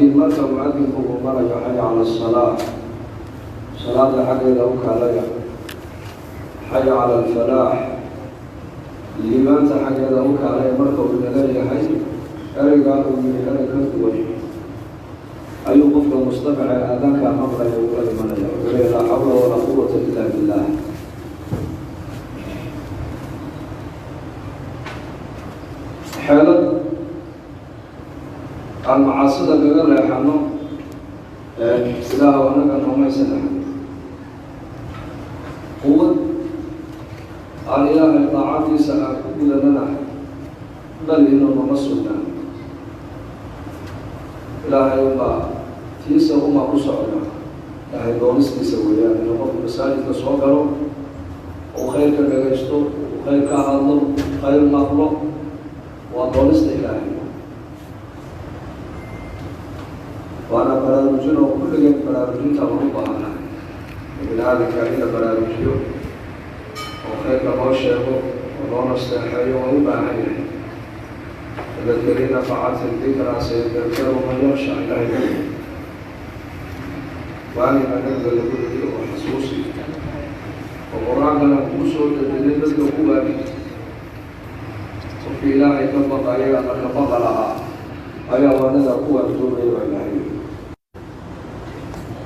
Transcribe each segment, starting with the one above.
Laakiin marka muadinku uu marayo xaya cala asalaa, salaada xaggeeda u kaalaya, xaya cala alfalaax, liibaanta xaggeeda u kaalaya, marka uu naleeyahay ereygaa uu yihi erey ka duwan ayuu qofka mustamaca aadaankaa maqlaya ula imanaya. Wuxuu leeya laa xawla walaa quwata ila billah. Xeelad aan macaasida kaga leexano ilaah anaga noomaysa leexan, quwad aan ilaahay daacadiisa aan ku gudanana balino nama sugnaan. Ilaahay unbaa tiisa umaa ku socda. Ilaahay doonistiisa weeyaan inuu qofku masaajidka soo galo, uu khayr ka dhagaysto, uu khayr ka hadlo, khayr maqlo, waa doonista ilaahay. Waana baraarujin oo kulligeen baraarujinta lagu baahanahay bini aadamka in la baraarujiyo oo khayrka loo sheego oo loo nasteexeeyo waa u baahan yahay. Fadakir nafacati dikraa sayadakaru man yaksha. Ilahay waaniga nabiga lagu yiri oo xasuusi oo qur-aankana kugu soo dejinay dadka ku waani. Qofkii ilaahay ka baqaya ama ka baqa lahaa ayaa waanada ku waantoobaya baa ilaahay.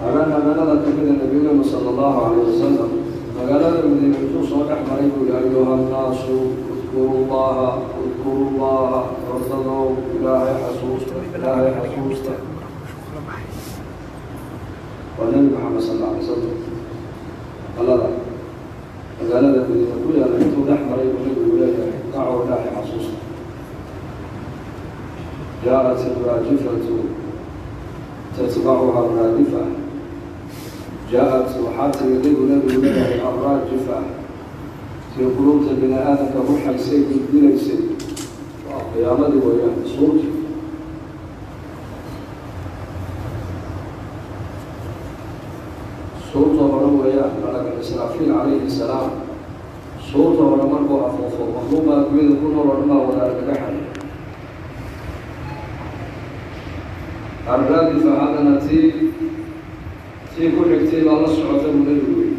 Habeen habeenada kamida nabigeenu sala allahu calayh wasalam magaalada Madiina intuu soo dhex maray buu yihi: ayuha nnaasu udkuru llaha, udkuru llaha, wardadow ilaahay xasuusta, ilaahay xasuusta. Waa nabi Maxamed sal alla alay salam qalada magaalada Madiina ku yaala intuu dhex maray buu nabigu leeyahay: kacow ilaahay xasuusta. Jaaءat alraajifatu tatbacuha araadifa. Jaa-at, waxaa timiday buu nabigu leeyahay, alraajifa, tii quluubta bini aadamka ruxaysay, gudbinaysay, waa qiyaamadii weeyaan, suurti. Suurta hore weeyaan malaka Israafiil calayhi salaam. Suurta hore markuu afuufo, makhluuqa adduunyada ku nool oo dhan baa wada argagaxay. Arraadifa haddana tii ku xigtay baa la socota buu nabigu yiri,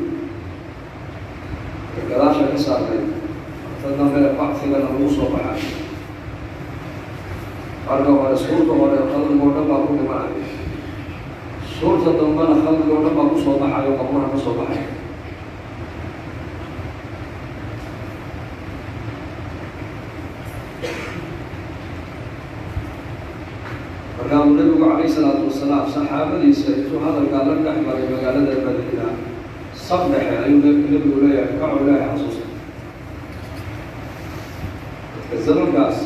gadaasha ka saarnay ta dambe bacfigana lagu soo baxay. Marka hore suurta hore khalqigoo dhan baa ku dhimanaya, suurta dambena khalqigoo dhan baa kusoo baxayo, qabuuraha ka soo baxay. Markaabuu nabigu calayh isalaatu wasalaam saxaabadiisa intuu hadalkaa la dhex maray magaalada Madiina saf dhexe ayuu nabigu leeyahay: kaco ilaahay xasuusta. Dadka zamankaas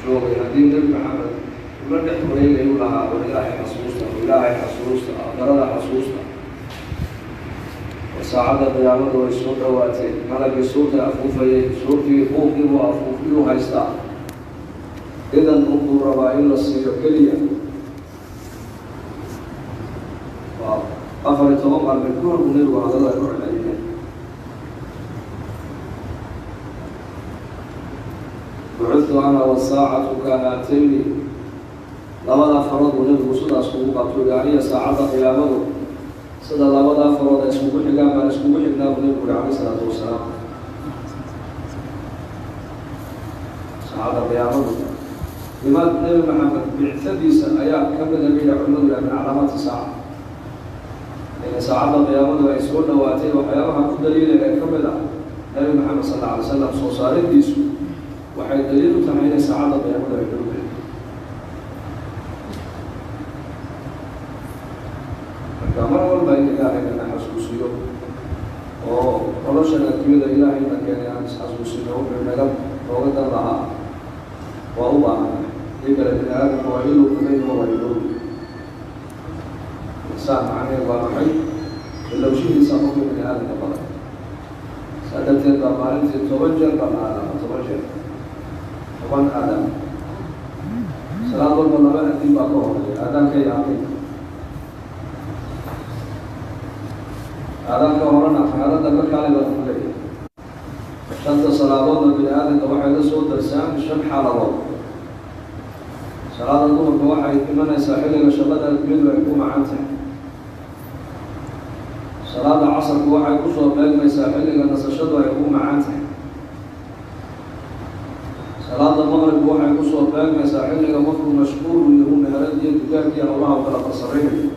joogay haddii Nebi Maxamed ula dhex wareegayu lahaa oo ilaahay xasuusta, oo ilaahay xasuusta, aadarada xasuusta, war saacadda qiyaamadu way soo dhawaatay, malagii suurta afuufayay suurtii buuqii buu afuufiyuu haystaa, idan unbuu rabaa in la siiyo keliya. Waa 14 qarni kahor buu nebigu hadalada ku celceliyay. Bucudtu ana wasaacatu kahaatayni, labadaa farood buu nebigu sidaas kugu qabto, aniya saacadda qiyaamadu sida labadaa farood ay iskugu xigaan baan iskugu xignaa buu nebigu yuri calayh isalaatu wasalaam. Saacadda qiyaamadu imaad Nebi Maxamed bicadiisa ayaa ka mida bay culimadu yidhaha min calaamaati saaca, in saacadda qiyaamadu ay soo dhawaatay. Waxyaabaha ku daliilaya ee ka mid ah Nebi Maxamed sal alla alay slam soo saaridiisu waxay daliil u tahay inay saacadda qiyaamadu ay dhowdahay. Marka mar walba in ilaahay nana xasuusiyo oo noloshan adduunyada ilaahayna keenay aan isxasuusino wuxuu naga nooga dan lahaa waa u baahanahay. Dii kale bini aadamka waa inuu kumayno, waa iloobi. Insaan macnaheed waa maxay? Ilowshihiisa qofka bini aadamka badan. Saa darteed baa maalintii 10 jeer baa la aadaama, 10 jeer, 10 aadam. Salaad walba laba adin baa ka horeeya, aadaanka iyo aqiinka. Aadaanka horena xaaladda ka kaali baa ku leeyahay. Shanta salaadoodna bini aadamka waxay la soo darsaan shan xaaladood. Salaada duhurka waxay imanaysaa xilliga shaqada adduunyadu ay ku macan tahay. Salaada casarku waxay kusoo beegmaysaa xilliga nasashadu ay ku macan tahay. Salaada maqribku waxay kusoo beegmaysaa xilliga qofku mashquul yahu meherad iyo dukaankii howlaha u kala farsamaynayo,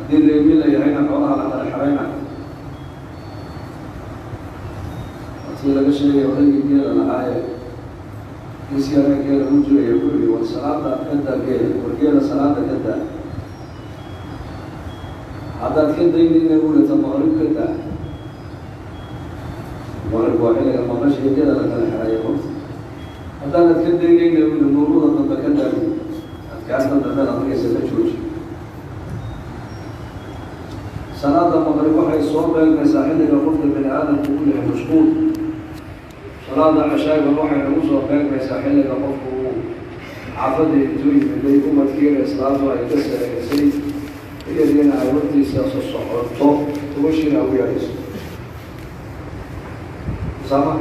haddii reebi la yahayna xoolaha la kala xeraynayo. Watii laga sheegay odaygii geela lahaaye kiisi yare geela u jiraya ku yihi, war salaada ka daa geela, war geela salaada ka daa, haddaad ka daynayna buurata maqrib ka daa. Maqrib waa xilliga maqashiga geela la kala xeraya qofta. Haddaanad ka daynayna buuri nuuruda dambe ka daa, adkaasta dambe amarkaysa ka jooji. Salaada maqrib waxay soo beegmaysaa xilliga qofka bini aadamku u yahay mashquul. Salaada cashaagan waxay nagu soo beegmaysaa xilliga qofku uu xaafadda intuu yimiday umadkiina islaamtu ay ka sareysay, iyadiina ay hortiisa sosocoto, gobashiina ugu yeedhayso saama.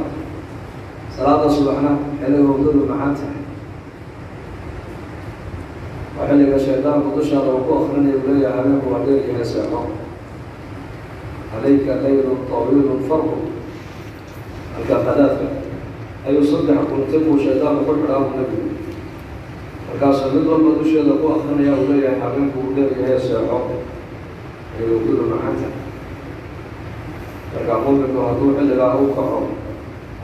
Salaada subaxna xilliga hurdadu maxaan tahay, waa xilliga shaydaanku dushaada uu ku akrinayo uu leeyahay habeenku waa dheer yahay, seexo, calayka laylun tawiilun farqu. Halkaa qadaadka ayuu 3 kunti buu shaydaanku ku xidhaa buu nebigu. Markaasuu mid walba dusheeda ku akrinaya uu leeyahay habeenku uu dheer yahay, seexo, ay hurdadu maxaan tahay. Marka muuminku hadduu xilligaa u kaco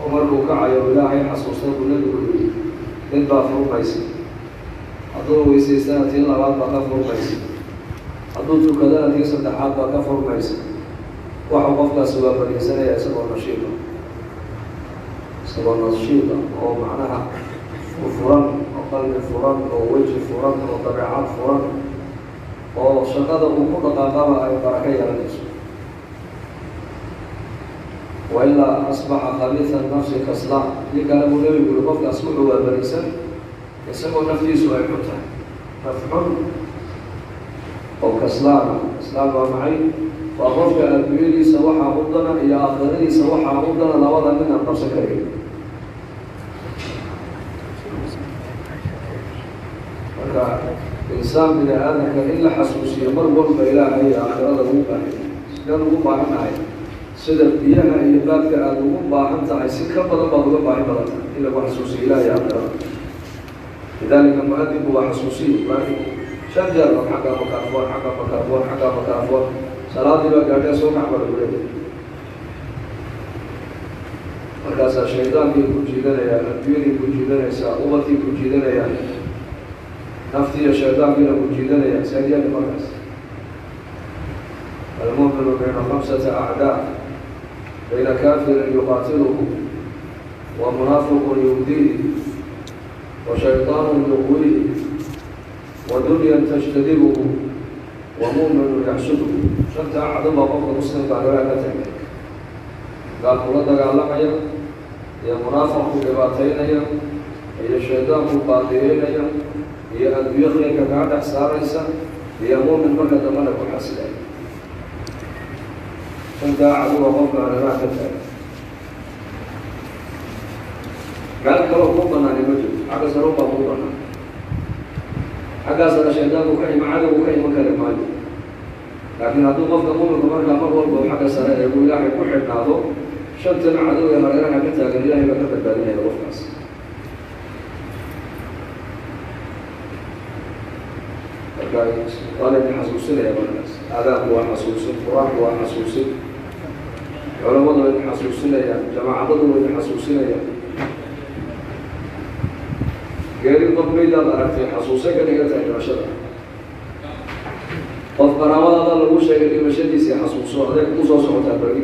oo markuu kacayo ilaahay xasuusta buu nebigu yidhi, mid baa furmaysa. Hadduu weysaystana tii labaad baa ka furmaysa, hadduu tukadana tii saddexaad baa ka furmaysa. Waxuu qofkaasi waa fadhiisanaya isagoo nashiida, isagoo nashiida oo macnaha furan oo qalbi furan oo weji furan oo dabeecad furan oo shaqada uu ku dhaqaaqaba ay barako yeelanayso. Wailaa asbaxa khabiisa nafsi kaslaan. Dii kale buu nebigu yuri qofkaas wuxuu waa bariisan isagoo naftiisu ay xun tahay, naf xun oo kaslaana. Kaslaan waa maxay? Waa qofka adduunyadiisa waxaa u dana iyo aakhiradiisa waxaa u dana labada midaan qabsan karin. Marka insaan bini aadamka in la xasuusiyo mar walba ilaahay iyo aakhirada ugu baahay. Sideen ugu baahannahay? Sida biyaha iyo baadka aada ugu baahan tahay si ka badan baad uga baahi badan tahay in lagu xasuusiyo ilahay aakhirada. Lidaalika muadinku waa xasuusiy muadinku 5 jeer ba xagga makaarfoon, xagga makaarfoon, xagga makaarfoon, salaadii baa gaadhee soo kac baa lagu leeyahay. Markaasaa shaydaankii ku jiidanaya, adduunyadii ku jiidanaysaa, ubadkii ku jiidanaya, naftii iyo shaydaankiina ku jiidanaya. Saadiyani markaas almu'minu bayna 5 acdaa, bayna kaafirin yuqaatiluhu wa munaafiqun yubdiihi wa shayطaanun yuqwiihi wa dunyan tajtadibuhu wa mu'minun yaxsuduhu. Shanta acdo baa qofka muslimka hareeraha ka tagay: gaalku la dagaalamaya iyo munaafiqku dhibaataynaya iyo shaydaanku baadiyeynaya iyo adduunyo khayrka kaa dhex saaraysa iyo muumin marka dambena ku xasilaya. Shantaa acdo baa qofka hareeraha ka taagay. Meel kaloo kuu banaani ma jirto, xagga sare baa kuu banaan. Xaggaasna shaydaanku ka ima, cadowgu ka iman kari maayo. Laakiin hadduu qofka muminka markaa mar walba xagga sare eegu ilaahay ku xidhnaado, shantana cadow ee hareeraha ka taagan ilaahay baa ka badbaadinaya qofkaas. Marka waa laydin xasuusinaya markaas. Aadaanku waa xasuusin, qur-aanku waa xasuusin, culamadu waa idin xasuusinayaan, jamaacadadu waa idin xasuusinayaan. Geeri qof maydaad aragtay xasuusay ka dhigan tahay dhimashada. Qof qaraabadaada lagu sheegay dhimashadiisii xasuuso, adeeg ku soo socotaa beri.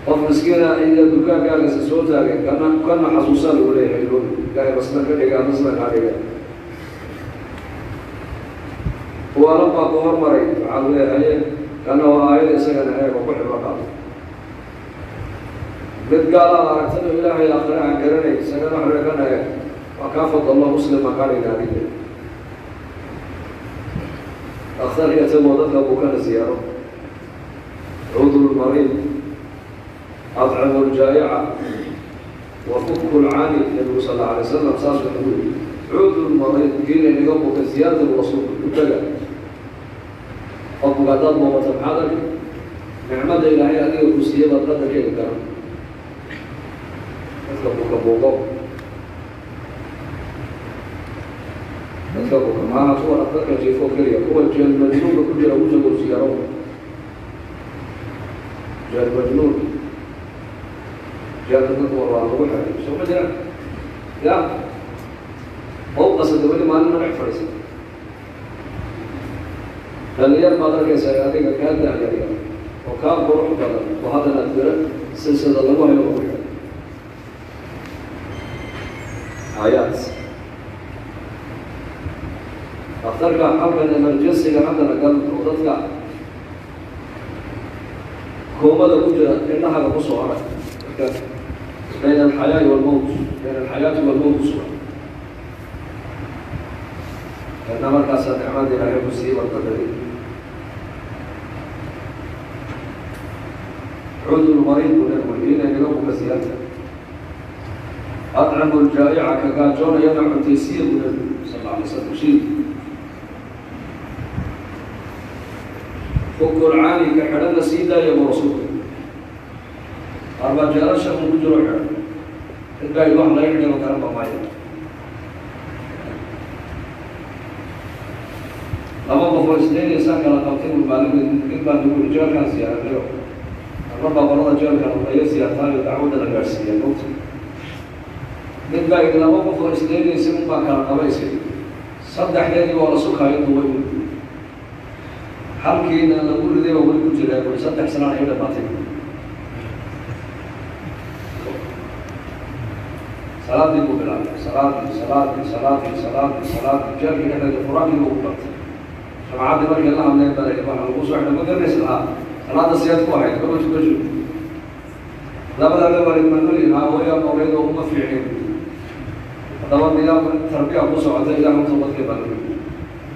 Qof miskiina iyo dukaankaagasa soo taagay kana kana xasuusaa lagu leeyahay, loobi ilaahay basna ka dhiga masna kaa dhiga. Kuwaala baa ku hormaray, waxaa leeyahay kana waa aayad isagana eego ku xibro qaado. Mid gaalaad aragtana ilaahay aakhire aan garanay isagana waxba kana eeg, waa kaa fadallo muslima kaa dhiga adiga. Dhakhtar iyo tagoo dadka bukana ziyaaro, cuudu lmariid, adcimu ljaayica, Wa fukku lcaani, Nabigu sal alla alay wasalam saasuu nagu yiri. Cuudu lmariid, kiina inaga buka siyaarta rasuulku ku taga. Qofku haddaad booqato, maxaad arki? Nicmada Ilaahay adiga ku siiya baad qadarkeega garan. Dadka buka buuqo, dadka buka maaha kuwa dadka jiifo keliya, kuwa jeel majnuunka ku jira u tago, siyaaro jeel majnuun. Jeelka dadka waa lagu xiray, soo ma jiraan? Ya mawqasada weli maalin ma dhex fadhiisata. Dhalinyar baad arkaysaa adiga kaa dacyaya oo kaa qurux badan oo haddana biro silsada lagu hayo, lagu xiray aayaad. Dhakhtarka halkan emergency-ga haddana gal oo dadka koomada ku jira indhahaga kusoo arag, dadka bayna alxayaai walmowt, bayna alxayaati walmowt ku sugan. Dadna markaasaa nicmada Ilaahay ku sii warqadari. Cuudu lmariid buu nabigu ina inaga bukasiyaanta. Adcimu ljaa'ica, ka gaajoonayana cuntaysiya buu nabigu sal alla alay slam. Shiid fukul caani, ka xidhanna sii daaya buu rasuulku. Qaar baa jeelasha un ku jiro xidhan. Cid baa wax laga xidhay garan ba maayo. Laba qof oo isleynaysaa kala qabtay buu maalin mid baa nagu jeelkaan siyaaranayo. Mar baa qolada jeelkan aya siyaartaayo, dacwadda la gaadhsiiya mogta. Mid baa yidhi, laba qof oo isleynaysa un baa kala qabaysay, saddexdeedii waa la sukaayo duway, halkiina lagu riday oo weli ku jiraa bui, 3 sanana ay dhamaatay. Salaadii buu bilaabay, salaadii, salaadii, salaadii, salaadii, salaadii. Jeelkii dhexdeeda Qur-aankii buu ku bartay. Jamcaddii markii la hadleen baa la yidhi, waxa lagu soo xidhay ma garanaysa lahaa, salaada siyaad ku ahayd kama tukasho. Labadaada waalid manoli haa, hooyaa nooleyd oo uma fiicnin. Haddaba nidaam tarbiya ku socota, Ilaah u toobadkeen baa lagu yidhi.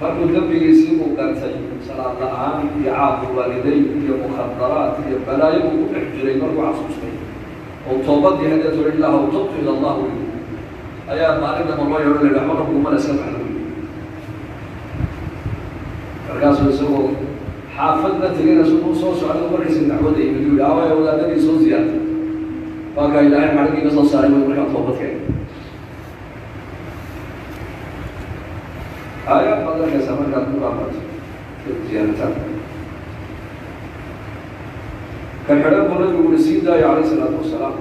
Markuu dembigiisii uu gartay, salaad la-aan iyo caaqu waalidayn iyo mukhadaraat iyo balaayo buu ku dhex jiray, markuu xasuustay oo toobadii haddee tori ilaah tubtu ila Allah wy ayaa maalin damba loo yeedho, la yidhi waxba kugumana, iska bax lagu yidhi. Markaasuu isagoo xaafadna tegayna suu soo socday, markiisa dacwadda yimid, u yidhi, awaya wadaadadii soo ziyaartay? Waa kaa Ilaahay xadhiggii ka soo saaray way markaan toobad keenay. Aayaad baad arkaysaa markaad ku dhaafato ziyaarataan. Ka xidhan buu nabigu uri sii daayo calayh isalaatu wasalaam.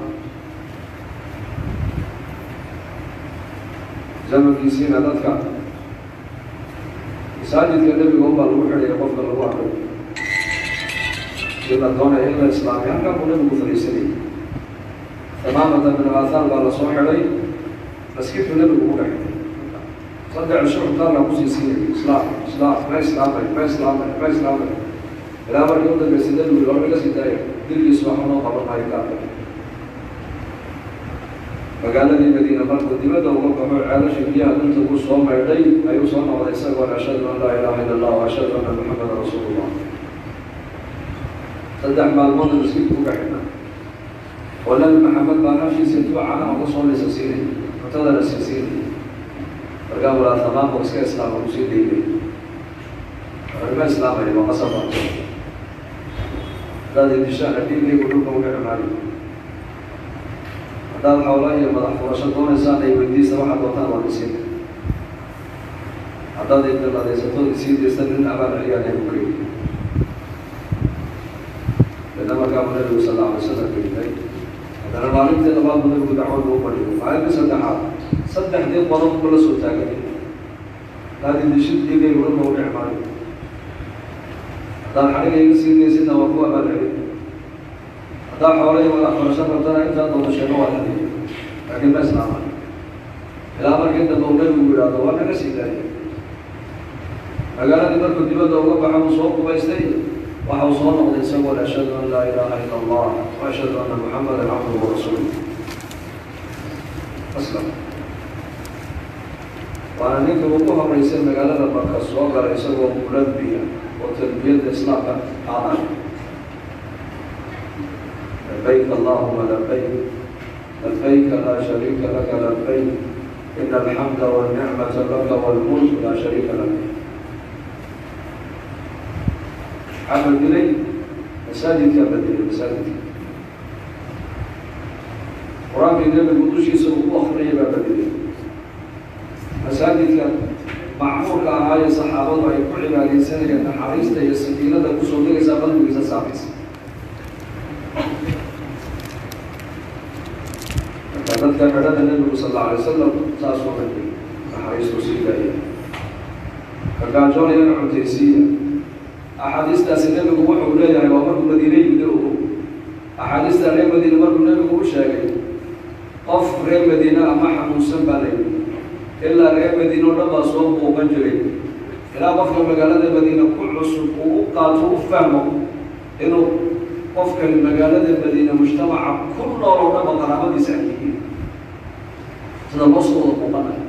Zamankiisiina dadka masaajidka nebiga unbaa lagu xidhaya. Qofka lagu arkay in la doonaya in la islaamiyo, halkan buu nabigu fadhiisanayay. Tamaamata bin Athal baa lasoo xidhay, maskidku nebigu ku dhex xidhay. 3 cisho cuntaan laa kusii siinay. Islaam, islaam, ma islaamay, ma islaamay, ma islaamay, ilaa markii u dambeysay nebigu hor iga sii daaya, dilkiisu waxa noo qaban maayo gaarka. Magaaladii Madiina markuu dibadda uga baxo, ceelasha biyaha dunta ku soo maydhay, ayuu soo noqday isagoon ashhadu an laa ilaaha illa Allah wa ashhadu anna Muxameda rasuulullah. 3 maalmoodna masjidku ku dhexina oo Nabi Maxamed baa nafshiisa intuu canaha uga soo lisa siinay, cuntadana sii siinay. Markaa walaa tamaam oo iska islaama kusii daynay. Ma islaamaya, waa qasaba, haddaad idishaan dhiigaygu dhulka u dhici maayo. Haddaad xoola iyo madax furasho doonaysaan, ay weydiista, waxaad doontaan waan isiin. Haddaad idilladaysato, isii daysan, nin abaal celiyaan ay ku keeni. Dadna markaa buu nabigu sal alla alay wasalam geynay. Haddana maalintii labaad buu nabigu dacwada u fadhiyo. Maalintii saddexaad saddexdii qodob buu la soo taagay: haddaad idishid dhiigaygu dhulka u dhici maayo, haddaad xadhiga iga sii daysidna waan ku abaal celin, haddaad xoola iyo madax furasho rabtana intaa doonto sheego waa hadiyo. Laakiin ma islaamay, ilaa markii dambe uu nabigu yidhaahdo, waa naga sii daaya. Magaaladii markuu dibadda uga baxa, uu soo qubaystay, waxa uu soo noqday isagoo ashhadu an laa ilaaha ila Allah wa ashhadu anna Muxamadan cabduhu warasuuluh. Aslam. Waana ninkii ugu horeysay magaalada Maka soo galay isagoo mulabiya oo talbiyadda islaamka qaadanay, labayk allahuma labayk. Labayka laa shariika laka labayk, ina alxamda walnicmata laka walmulk laa shariika lak. Maxaa bedelay? Masaajidkaa bedelay. Masaajidka qur-aankii nebigu dushiisa uu ku akriyay baa bedelay. Masaajidka macmuurka ahaayee saxaabadu ay ku cibaadaysanayeen naxariista iyo sakiinada kusoo degaysaa qalbigiisa saamaysa. Marka dadka xidhada nebigu sal alla alay wasalam saasuu rabay, naxariistuu sii daaya, kagaajoonayana cuntaysiiya. Axaadiistaasi nebigu wuxuu leeyahay waa markuu madiine yimid ogo. Axaadiista reer madiine markuu nebigu u sheegay, qof reer madiine ama xanuunsan baa la yidhi, ilaa reer madiine oo dhan baa soo buuqan jiray, ilaa qofka magaalada madiine ku cusub uu u qaato u fahmo inuu qofkan magaalada madiine mujtamaca ku nool oo dhan ba qaraabadiisa ay yihiin, sida loo soo wada buuqanayo.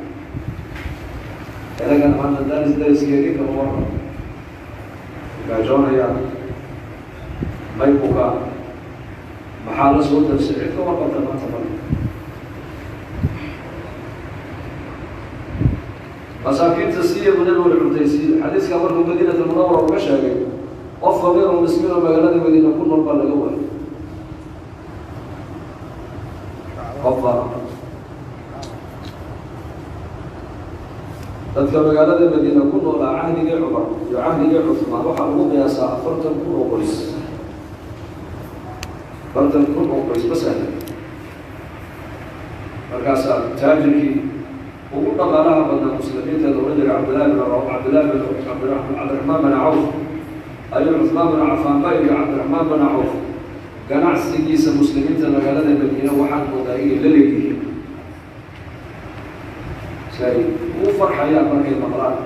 Inagana maanta daris dariskeedii kama warramo, gaajoonayaan, may bukaan, maxaa la soo darsay, cid ka warqabta maanta male. Masaakiinta siiya buu nabigu cuntaysiiya. Xadiiska markuu Madiinata Munawara uga sheegay, qof faqiir oo miskiin oo magaalada Madiina ku nool baa laga waayay. Qof baa dadka magaalada Madiina ku noolaa cahdigii Cumar iyo cahdigii Cuhmaan waxaa lagu qiyaasaa 40,000 oo qoys. 40,000 oo qoys ma sahlan. Markaasaa taajirkii ugu dhaqaalaha badnaa muslimiinta la odhan jiray Cabdillahi bin Cabdillahi bin Cabdiraxmaan bin Cawf ayuu Cuhmaan bin Cafaan ba iyo Cabdiraxmaan bin Cawf ganacsigiisa muslimiinta magaalada Madiina waxaad moodaa inay la leeyihiin, si ay ugu farxayaan markay maqlaan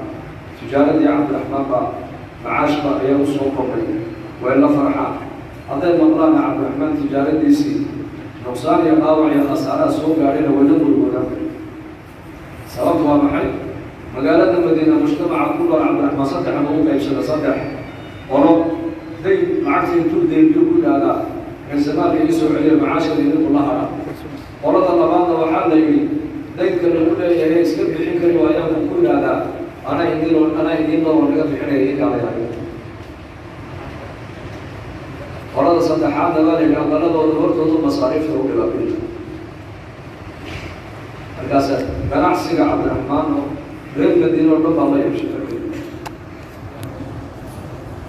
tijaaradii Cabdiraxmaan baa macaash baa ayaa usoo kordhay, way la farxaan. Hadday maqlaana Cabdiraxmaan tijaaradiisii nuqsaan iyo dhaawac iyo khasaaraha soo gaadhayna way la murgoodaan. Sababtu waa maxay? Magaalada Madiina mujtamaca ku nool Cabdiraxmaan saddex ugu qaybsada, saddex qolo. Dayn lacagta intuu deybiyo ku yidhaahdaa xirsamaadka ii soo celiya, macaashada idinku la hadha. Qolada labaadna waxaa la yidhi daynka lagu leeyahay iska bixin kari waayaan buu ku yidhaahdaa ana idin anaa idiin nool oo naga bixinaya idinkaala yahay. Qolada saddexaadna baa la yidhi aqaladooda hortoodu masaariifta u dhibaabay. Markaas ganacsiga Cabdiraxmaan oo reer Madiina oo dhan baa la yeeshay,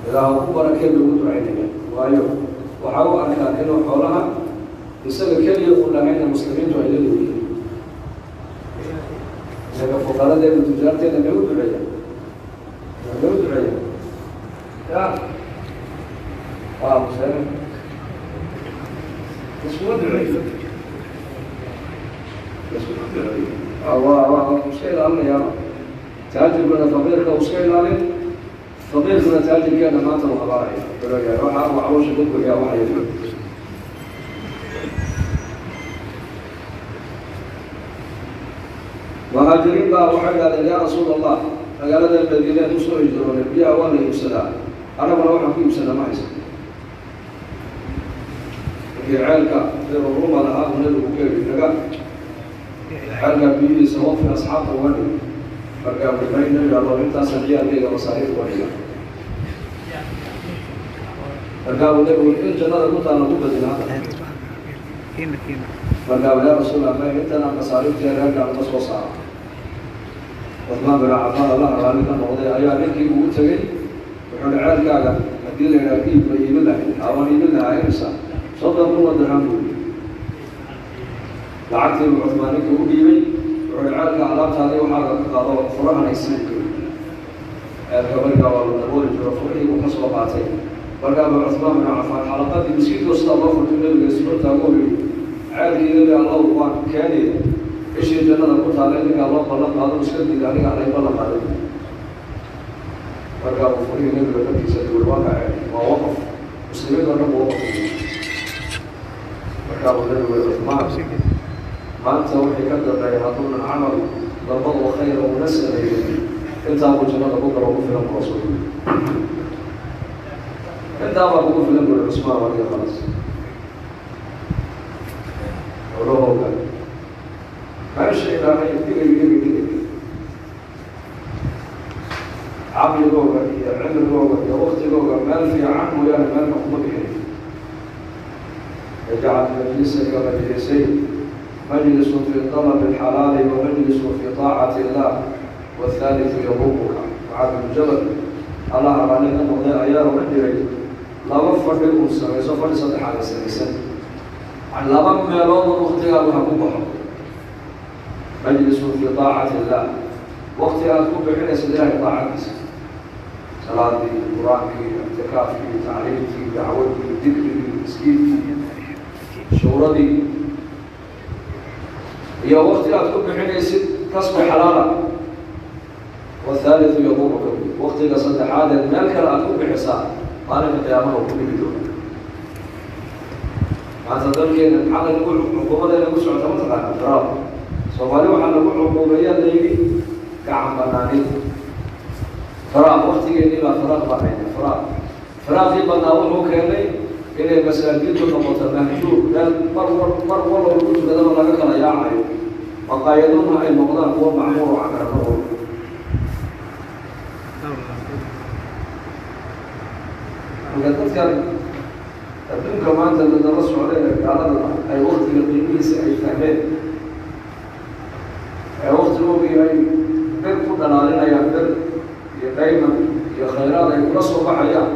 ilaah ku barakee bay ugu ducaynaya, waayo waxaa u arkaan inuu xoolaha isaga keliya uu lahayna muslimiintu ay la leeyihiin. Isaga fuqaradeena tujaarteena may u duceeyaan, may u duceeyaan ya waa muslim iskuma duceeyo, iskuma duceeyo. Waa iska ilaalinayaa taajirkuna faqiirka uu iska ilaalin, faqiirkuna taajirkeena maanta uu habaaraya, wuxuu leeyahay waxa uu caloosha ka goyaa waxa yar. Muhaajiriin baa waxay idhahdeen yaa rasuul Allah, magaalada Madiineed usoo hijroonay, biyaha waa la iibsadaa, anaguna waxaan ku iibsanaa ma haysan. Markii ceelka Biru lahaa uu nabigu ku yidhi naga ceelka biyihiisa waqfi asxaabta uga dhig, markaa wuxuu nabiga allo intaasaan ciyaalkayga masaariif uga dhiga. Markaa uu nabigu in jannada ku taalla ku badila hadda. Markaa yaa rasuul Allah, intan aan masaariiftii reerka lama soo saaro. Cuthmaan bin Cafaan Allah raalli ka noqday ayaa ninkii ugu tegey, wuxuu hi ceelkaaga haddii la yidhaha iib ma iibin lahayd? Awaan iibin lahaa. Imsa? 30,000 oo dirham buu yidhi. Lacagtii buu Cuthmaan ninkii u dhiibay, wuxuu hi ceelka alaabtaadii waxaaga ka qaado, furahan aysiin. Ceelka markaa waa la dabooli jiro, furihii buu ka soo qaatay. Markaa buu Cuthmaan bin Cafaan xalaqadii maskiidkoo sidaa loo furtay nabiga isbartaagu yidhi ceelkii nabi allow waan keenaya, ishii jannada ku taallay ninkaa loo ballan qaado iska diida, aniga alay ballan qaaday. Markaa uu furihii nabiga dhankiisa duuri, waa ka ceel, waa waqaf muslimiin oo dhan buu waqaf. Markaa uu nabigu yihi Cuthmaan maanta wixii ka dambeeya hadduunan camal damba oo khayra una sameeyey intaa buu jannada ku galo ku filan bu rasuulku, intaa baa kugu filan buri Cusmaan adiga khalaas xoolahooga. Ilaahay dhigay dhigay dhigay caqligooga iyo cimrigooga iyo waktigooga meel fiican mooyaane meelna kuma bixin. Ijcal majlisaka majlisayn, majlisun fi talabi alxalaali wa majlisun fi taacati illah, wathaalithu yabuubuka. Mucaad bnu Jabal, Allaha raalli ka noqday, ayaa odhan jiray: laba fadhi uu samayso, fadhi saddexaad ay samaysan, laba meelood oo waktigaagu ha ku baxo: majlisun fi taacati illah, wakti aad ku bixinayso Ilahay taacadiisa, salaadii, Qur-aankii, ictikaafkii, tacliimtii, dacwadii, dikrigii, miskiidkii, shuuradii, iyo wakti aad ku bixinaysid kasbi xalaala. Wathaalithu yaduruka, waktiga saddexaadeed meel kale aad ku bixisaa maalinka qiyaamaha uu ku dhibi doona. Maanta dalkeena maxaa lagu cuquubada lagu socota? Mataqaana firaaq Soomaali waxaa lagu cuquubeeyaa layidhi gacan banaanid, firaaq. Waktigeennii baa firaaq baa haynay. Firaaqii badnaa wuxuu keenay inay masaajidu noqoto mahjuur, meel mar walba lagu tukadaba laga kala yaacayo, maqaayaduna ay noqdaan kuwa macmuur oo camira mar walba. Marka dadkan adduunka maanta dadala socda ee gaalada ay waktiga qiimihiisa ay fahmeen, ee waktigoogii ay bir ku dhalaalinayaan, bir iyo dayman iyo khayraad ay kula soo baxayaan,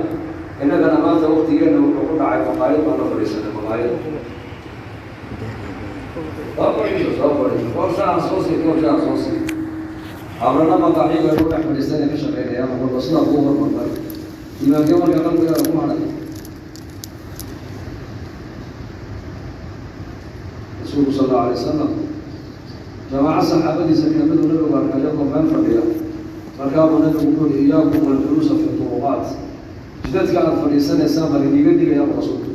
innagana maanta waktigeena wuxuu ku dhacay maqaayad baan la fadhiisanay. Maqaayad soo fadhiiso, soo fadhiiso, koob shaaha soo sii, koob shaaha soo sii. Abrana maqaaxi bay ku dhex fadhiisanay, ka shaqeynayaan walba sidaa kuu hormarmay. Iimaankee marka qalbigaada ku hadhay? Rasuulku sal allahu alay wasalam jamaaco saxaabadiisa kamiduu nabigu arkay iyagoo meel fadhiya. Markaabuu nabigu ku yuri: iyaakum waljuluusa fi turuqaat, jidadka aad fadhiisanaysaan baan iniga digaya bu rasuulku.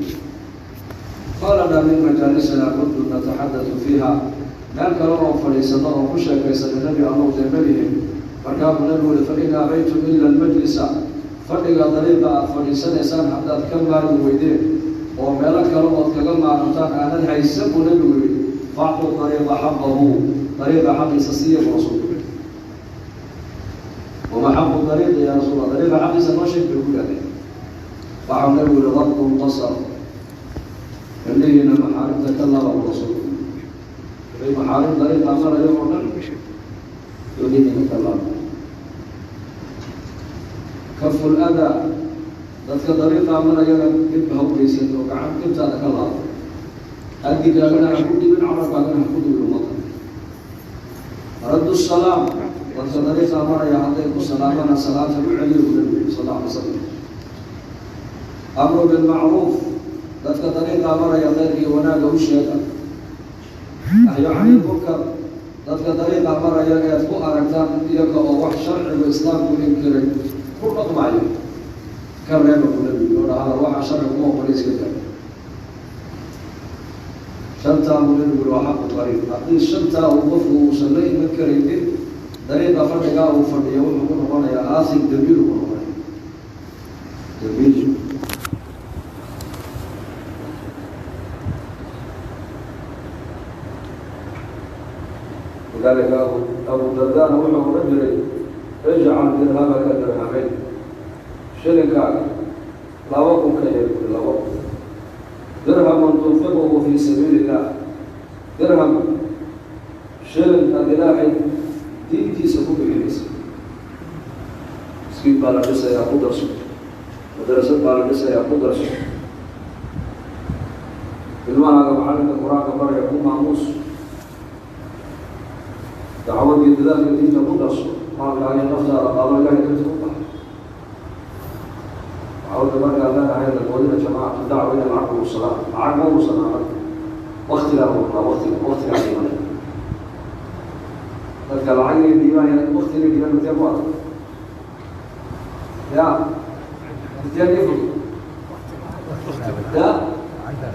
Qaala min majaalisina kuntu nataxadatu fiiha, meel kale oo fadhiisano oo ku sheekaysana, Nebi Allow, dee malihin. Markaabuu nabigu yuri: fain abaytum ila almajlisa, fadhiga dariiqa aad fadhiisanaysaan haddaad ka maarmi weydeen oo meelo kale ood kaga maarantaan aanad haysan, buu nabigu yihi, facdu dariiqa xaqahu, dariiqa xaqiisa siiya bu rasuulku. Wama xaqu dariiqi ya rasuul Allah? Dariiqa xaqiisa noo sheeg, bay ku yidhahdeen. Waxau nabigu yihi: gadu lbasar, indhihiina maxaarimta ka laba bu rasuulku. Wixii maxaarim dariiqa marayo oo dhan indhihiina ka laba. Kafu ladaa, dadka dariiqaa marayana dhibka ha u geysan oo gacan dhibtaada ka laabo, adigaagana ha ku dhibin, carabkaagana ha ku dhibin ummadda. Raddu salaam, dadka dariiqaa maraya hadday ku salaamana salaamta u celiyo bu nabigu yiri sal alla alay slam. Amru bilmacruuf, dadka dariiqaa maraya khayrkii wanaagga u sheega. Nahyo cani lmunkar, dadka dariiqa maraya eed ku aragtaan iyaga oo wax sharcigu Islaamku inkiray ku dhaqmayo ka reeba bu nabigu oo dhahada: waxa sharcigu ma ogola, iska daa. Shantaa buu nabigu yiri waa xaqu dariiq. Haddii shantaa uu qofku uusan la iman karaynin, dariiqa fadhigaa uu fadhiyo wuxuu ku noqonayaa aasim, dambiilu ku noqonaya, dambiil. Lidaalika Abu Dardana wuxuu odhan jiray: ijcal dirhamaka dirhamayn, shilinkaaga laba kun ka yeel buri, 2,000. Dirhamun tunfiquhu fii sabiili illah, dirham, shilin aad Ilaahay diintiisa ku bixinaysa, miskiid baa la dhisayaa ku darso, madrasad baa la dhisayaa ku darso, ilmahaaga macalinka Qur-aanka baraya ku maamuus, dacwadii dadaalka diinta ku darso, maalkaaga naftaada qaado, Ilahay darti ku baxa. Dacwadda markaan leenahay lagoodina jamaacatu dacwa inay lacag urursadaan, lacag ma urursanaa marka, waktigaa ururnaa, waktiga waktigaa qiimale. Dadka lacag inay dhiibaan, waktiga dhiibaan intee ku adag ya, intee nii fudud ya,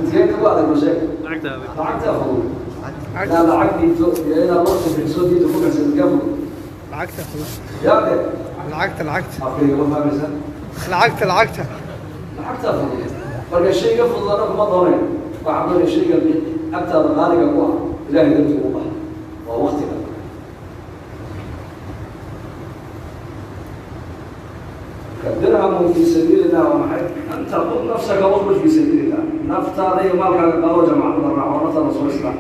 intee ku adag mashe? Lacagtaa fudud. Inaad lacag dhiibto iyo inaad wakti bixiso, diinta ku bixisa, intee fudud? Lacagta fudud. Ya de. Lacagta, lacagta. Afkayga ma fahmaysa? Lacagta, lacagta. Lacagtaa fudud. Marka shayga fudud anagu ma doonayn, waxaa doonay shayga agtaada qaaliga ku ah Ilahay darti ugu baxa, waa waktiga. Dirhamun fii sabiili illah waa maxay? An taqud nafsaka wakhruj fii sabiili illah. Naftaada iyo maalkaaga qaado, jamacada raaco, naftaada soo islaax.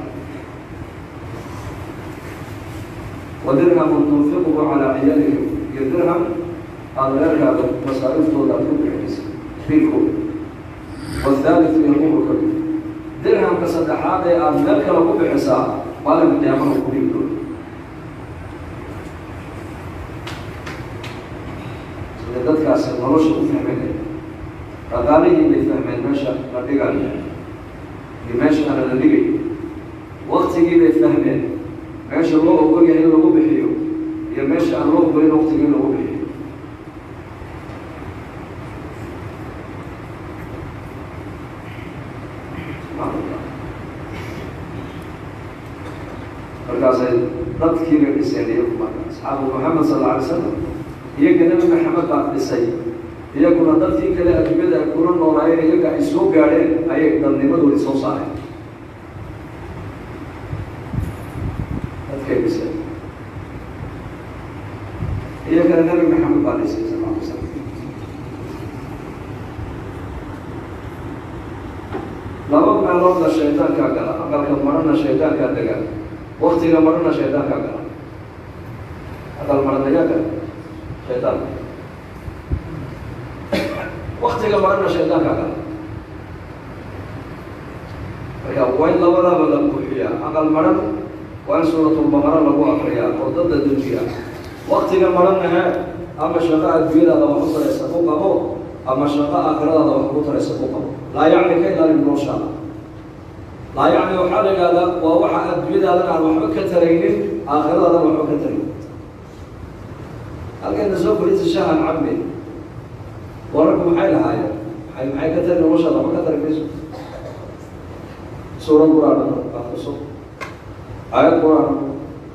Wa dirhamun tunfiquhu calaa ciyaalika, iyo dirham aada reerkaaga masaariiftooda aad ku bixinaysa, biilkooda. Wathaalithu yaquruka bi, dirhamka saddexaad ee aada meel kale ku bixisaa maalinka qiyaamaha ku dhiibi doono. Sida dadkaasi nolosha u fahmeen, dhaqaalihii bay fahmeen, meesha la dhigayo iyo meesha aana la dhigay. Waktigii bay fahmeen, meesha loo ogol yahay in lagu bixiyo iyo meesha aan loo ogolin waktigii in lagu bixiyo. Subxaan Allah. Markaasay dadkii bay dhiseen iyagu. Marka asxaabu Maxamed sal alla alay slam, iyaga Nebi Maxamed baa dhisay, iyaguna dadkii kale adduunyada ay kula noolaayeen iyaga ay soo gaadheen ayay dadnimadoodii soo saareen. Dadkay dhiseen, iyagana Nebi Maxamed baa dhisay sal alla alay slam. Laba meeloodna shaydaankaa gala: aqalka marana shaydaankaa degaa, waktiga marana shaydaankaa gala. Aqal maran ayaa gala shaydaanka, waktiga marana shaydaankaa gala. Marka waa in labadaba la buuxiyaa. Aqal maran waa in Suuratulbaqara lagu akriyaa oo dadda dejiya. Waktiga maranna he ama shaqo adduunyadaada wax u taraysa ku qabo, ama shaqo aakhiradaada wax ugu taraysa ku qabo. Laa yacni ka ilaali noloshaada. Laa yacni waxaa la yidhahdaa waa waxa adduunyadaadan aan waxba ka taraynin, aakhiradaadana waxba ka taraynin. Halkayna soo fadhiisa, shahan cabbe, wararku maxay lahaayeen? Maxay ka tari noloshaada? Waxba ka tari mayso. Suurad Qur-aan akriso, aayad Qur-aan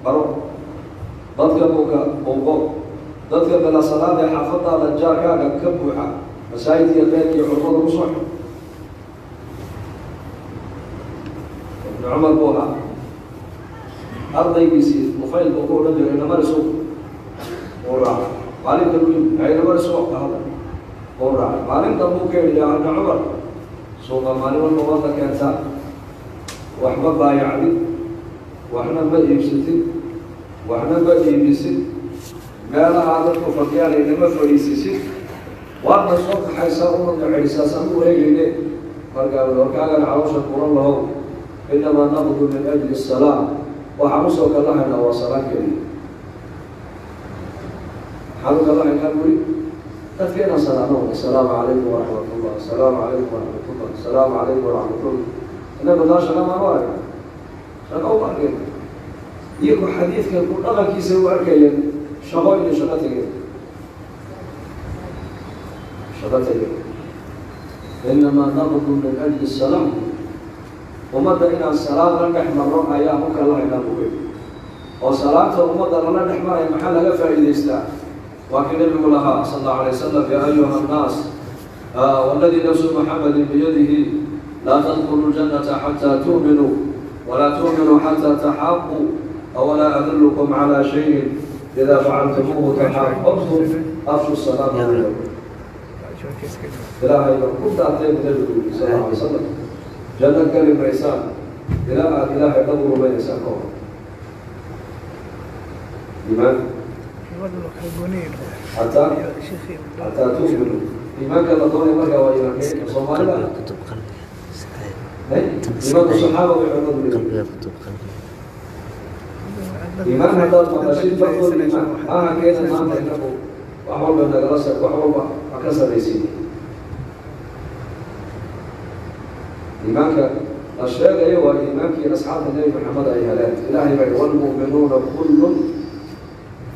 baro, dadka buuka buuqo, dadka bila salaada xaafadaada jaarkaaga ka buuxa masaajidka keyrka iyo culamada ku soo xir. Ibnu Cumar buu ahaa ardaygiisii Nufayl buu ku odhan jiray, "Namari suuq." Uu raacay. Maalin kale u yimid, "Ay, namari suuq ka hadal." Uu raacay. Maalin dambuu ka yidhi, "Yaa Ibna Cumar, suuqa maalin walba waadna keentaa, wax ma baayacdid, waxna ma iibsatid, waxna ma iibisid, meelahaa dadku fadhiyaan inama fadhiisisid, waadna soo kaxaysaa una nacaysaa, saan u wareegayne." Markaa warkaagana caloosha kulan lahow, "Innamaa naqdu min ajli asalaam. Waxaan usoo kalahaynaa waa salaan keliya. Maxaan u kalahaynaa buri dadka inaan salaamo. Assalaamu calaykum waraxmatullah, assalaamu calaykum waraxmatullah, assalaamu calaykum waraxmatullah. Innagu taa shaqa maanu aragna, shaqa uma arkayna. Iyagu xadiidka ku dhaqankiisa u arkayeen shaqo, inay shaqo tegeen, shaqo tegeen. Innamaa naqdu min ajli asalaam. Ummadda inaan salaad la dhex marno ayaan u kalahaynaa buwe." Oo salaamta ummadda lala dhex maraya maxaa laga faa'iidaystaa? Waa kii Nabigu lahaa sal allahu alay wasalam, "Ya ayuha annaas, waladii nafsu Muxamadin biyadihi, laa tadkhulu ljannata xataa tu'minuu, walaa tu'minuu xataa taxaabuu, awalaa adullukum calaa shayin idaa facaltumuuhu taxaababtum? Afshu salaama baynakum." Ilaahay baan ku dhaartay, bu Nabigu yiri sal alla alay wasalam, janno geli maysaan ilaa aada Ilaahay dhab u rumaynaysaan ka hor. Iimaan xataa tu'minuu. Iimaanka la doonay markaa waa iimaankee? Soomaalida iimaanku saxaaba way culimadu leeyihin. Iimaan haddaad maqashid, farqul iimaan maaha keena maanta inagu wax walba nagala wax walba ha ka sarraysiin. Iimaanka la sheegayo waa iimaankii asxaabta Nebi Maxamed ay heleen. Ilaahay baa "Waalmu'minuuna kullun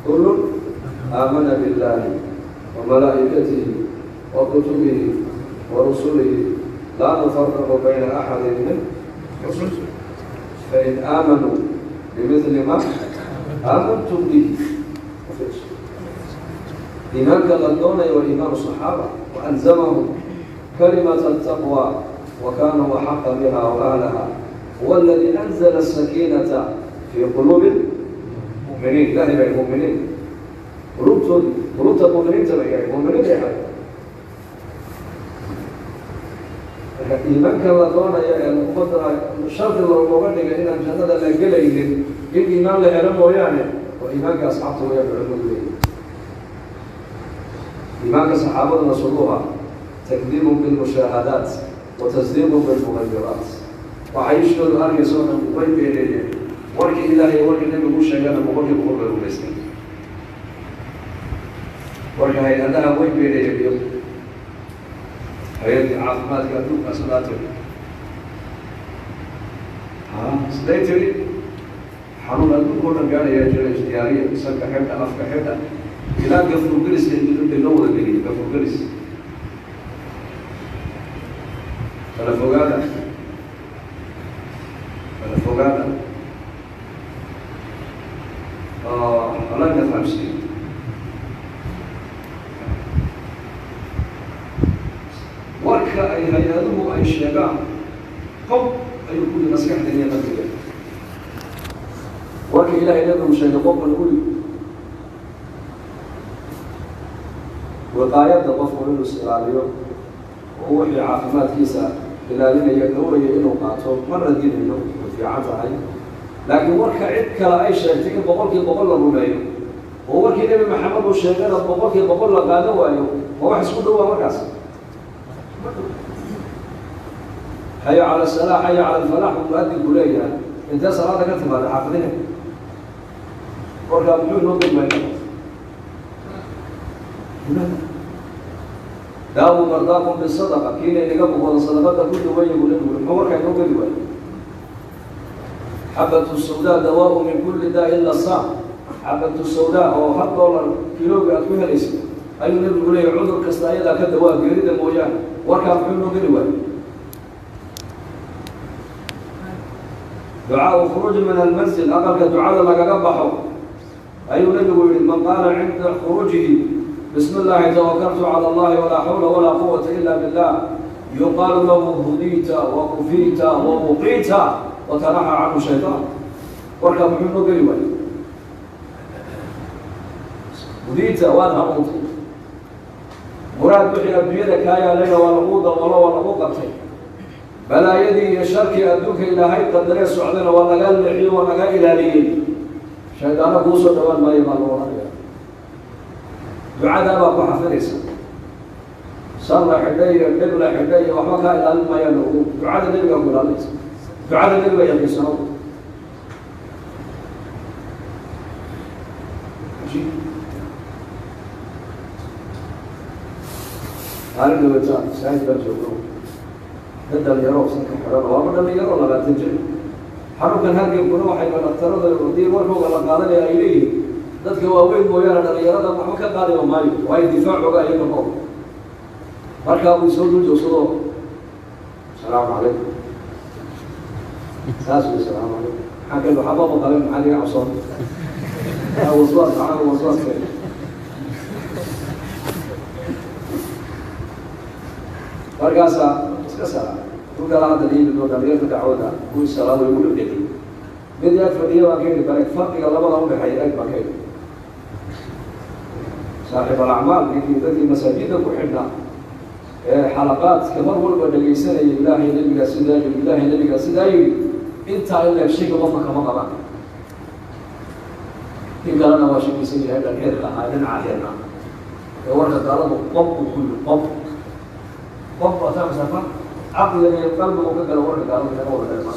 kullun aamana billahi wa malaa'ikatihi wa kutubihi wa rusulihi, laa nufariqu bayna axadin min rusul, fain aamanuu bimidli ma aamantum bihi." Iimaanka la doonayo waa iimaanu saxaaba. "Waalzamahum kalimata taqwa wa kanuu axaqa biha wa ahlaha, huwa aladii anzala asakiinata fii quluubi muminiin." Ilahay baa muminiin. Qulubtoodii, qulubta mu'miniinta la yahay, mu'miniinta ay xaday. Marka iimaanka la doonaya ee ummadda shardi looga dhigay inaan jannada la gelaynin in iimaan la helo mooyaane, oo iimaanka asxaabta wayaan culimadu leeyihin. Iimaanka saxaabaduna suduha takdiibun bilmushaahadaat wa tasdiiqun bilmugayiraat. Waxay ishoodu arkaysa oo dhan way beeneeyeen, warkii Ilaahay, warkii Nebigu sheegana 100% bay rumaysteen. Warka hay-adaha way beeneeyeen, iyagu hay-addii caafimaadka adduunka sidaa tiri, siday tiri, xanuun adduunka o dhan gaadhayaa jira, isdiyaariya, sanka xidha, afka xidha, ilaa gafurgelis loo wada geliyay, gafurgelis, kala fogaada, kala fogaada. Allah fahamsiiyo. Warka ay hay-aduhu ay sheegaan qob ayuu ku yii maskaxda iyo qalbiga. Warka Ilahay Nabigu sheegay qofka lagu yii wiqaayadda, qofku inuu is ilaaliyo oo wixii caafimaadkiisa ilaalinaya, dhowraya inuu qaato, ma radinayo, way fiican tahay. Laakiin warka cid kale ay sheegtay in 100% la rumeeyo oo warkii Nebi Maxamed uu sheegana 100% la qaadan waayo, ma wax isku dhowaa markaas? Xaya cala asalaa, xaya cala alfalaax buu muadinku leeyahay. Intee salaada ka timaada xaafidine? Warkaa muxuu inoo gudmay? Daawu mardaakum bisadaqa, kiina inaga boqoda sadaqada ku duwaya buu Nabigu. Muxuu warkaa inoo geli waayo? Xabatu sawdaa dawaau min kulli daa ila saam. Xabatu sawdaa oo hal dollar kilooga aad ku helaysa ayuu Nabigu leeyahy, cudur kasta ayadaa ka dawaa, geerida mooyaane. Warkaa muxuu inoo geli waayo? Ducaau khuruuji min almanzil, aqalka ducada lagaga baxo ayuu Nabigu yihi: man qaala cinda khuruujihi bismi illaahi tawakaltu cala allahi walaa xawla walaa quwata ila billah, yuqaalu lahu hudiita wa kufiita wa wuqiita watanaxa canhu shaytaan. Warkaa muxuu inoo geli waayo? Hudiita, waad hanuuntay, muraad wixii adduunyada kaa yaalayna waa lagu dabolo, waa lagu qabtay, balaayadii iyo sharkii adduunka Ilaahay qadaree socdayna waa lagaa leexiyo, waa lagaa ilaaliyey, shaydaano kuu soo dhawaan maayo baa la odhanaya. Ducadaa baa ku xafidaysa. Sar la xidhay iyo dhib la xidhay iyo waxba kaa ilaalin maayaan ogu. Ducada Nebigaa ku ilaalinaysa, ducada Nebiga yaqiinsano. Cajiib. Maalin dhawata masaajid baan joogno, dad dhalinyaro sanka xidhan, waaba dhalinyaro 20 jir. Xarunkan hargebkuna waxayba dhaktarada hadii warkooga la qaadanaya ay leeyihiin dadka waaweyn mooyaane dhalinyarada waxba ka qaadiba maayo, waayo difaacooga iyaga nool. Markaa uu soo dul joogsado, asalaamu calaykum, saas wy, asalaamu calaykum. Maxaa kale? Waxba ma qabin, maxaa iga cabsoon? Waswaas, maxaa waswaas keen? Markaasaa iska sala dhulkala hadda yimid oo dhalinyarta dacwada kuwii salaada lagu dhegdhegay. Mid yaag fadhiya baan ka yidhi, bareg farqiga labada udhexeeya eeg baan ka yidhi. Saaxiib alacmaal, ninkii dadkii masaajidda ku xidhnaa ee xalaqaadka mar walba dhegaysanaya, Ilaahay Nebigaa sidaa yidhi, Ilaahay Nebigaa sidaa yidhi, intaa in leeg shayga qofka kama qabaan. In kalena waa shakaysan yahay, dhanxirka ahaa, dhinaca xirna ee warka gaaladu qob uu ku yiri, qob qob baa fahmaysaa, caqliga iyo qalbigu ka gala warka gaaladu kaga wada dheerma.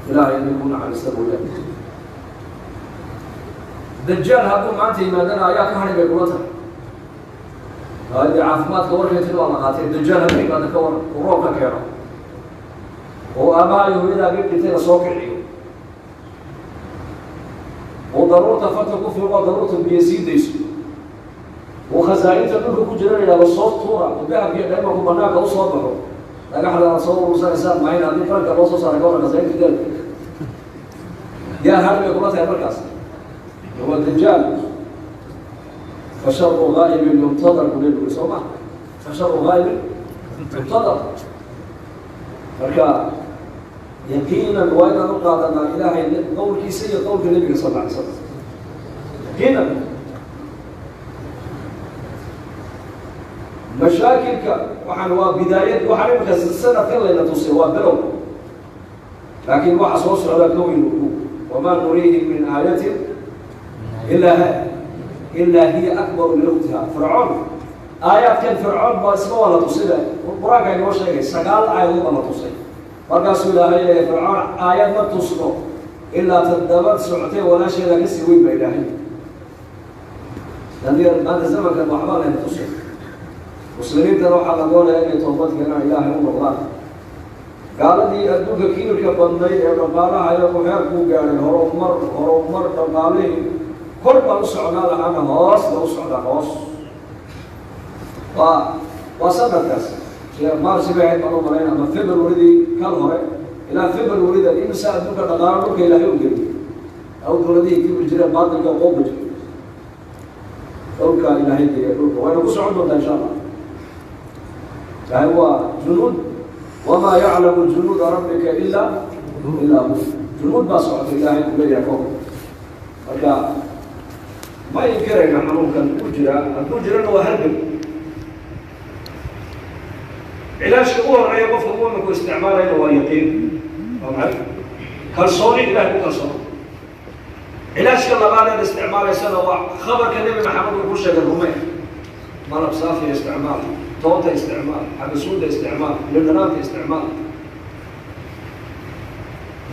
Ilaahay inay ku naxariista mooyaane. Dajaal hadduu maanta yimaadana ayaa ka hadhay bay kula tahay? Haddii caafimaadka warkaytin waa la qaatay, dajaal hadduu yimaado ka waran, uu roob ka keeno oo aabaha iyo hooyadaagii dhintayna soo kiciyo, oo daruurta farta ku fiiqo, daruurta biyo sii dayso, oo khasaa'inta dhulka ku jira la yidhahdo soo tuura, oo dahabkiiyo dhaymanku banaanka usoo baxo, dhagaxda soo urursanaysaan mahayn, haddii qaranka loo soo saaray ka waran khasaa'inta daalka yaa har bay kula tahay markaas? Waa dajaal. Fasharu gaa'ibin yuntadar buu Nebigu, soo ma? Fasharu gaa'ibin yuntadar. Marka yaqiinan waa inaan u qaadanaa Ilaahay qowlkiisa iyo qowlka Nebiga sal alla alay slam yaqiinan. Mashaakilka waxaan waa bidaayad, waxaan imika sanadkan layna tusay waa bilow, laakiin waxa soo socda ka weyn. Wamaa nuriihim min aayatin ilaa hiya akbaru min ukhtiha. Fircoon aayaadkan, Fircoon baa isma waa la tusida, Qur-aanka inoo sheegay 9 aayadood baa la tusay. Markaasuu Ilaahay leeyahay, Fircoon aayad ma tusno ilaa tadabad socotay walaasheeda kasii weyn baa Ilaahay. Maanta zamankan waxbaa layna tusay. Muslimiintana waxaa la doonaya inay toobad keenaan, Ilaahay u noqdaan. Gaaladii adduunka kibirka badnayd ee dhaqaalaha iyagu heerkuu gaadhay, horumar, horumar dhaqaalihii kor baan u socnaa lahaana, hoos ba u socdaa, hoos. Waa sanadkaas March bay ahayd baan u malayn, ama Februaridii kal hore ilaa Februarida, imisa adduunka dhaqaalo dhulka Ilaahay u geliyay aw dowladihii kibir jireen, baatilka qooba jiray, dhulka Ilaahay geliya dhulka. Wayna ku socon doontaa, insha Allah. Ilaahay waa junuud, wamaa yaclamu junuuda rabbika ilaa hu. Junuud baa socota Ilaahay ku leeyahay koobka. Marka ma inkirayna xanuunkan u jiraa, hadduu jirana waa hargab. Cilaajka u horeeya qofka muuminku isticmaalayna waa yaqiin, waa maxay? Kalsooni Ilahay ku kalsoono. Cilaajka labaad eed isticmaalaysana waa khabarka Nebi Maxamed uu ku sheegay rume. Malab saafiya isticmaal, toonta isticmaal, xabasuuda isticmaal, lindhanaanta isticmaal.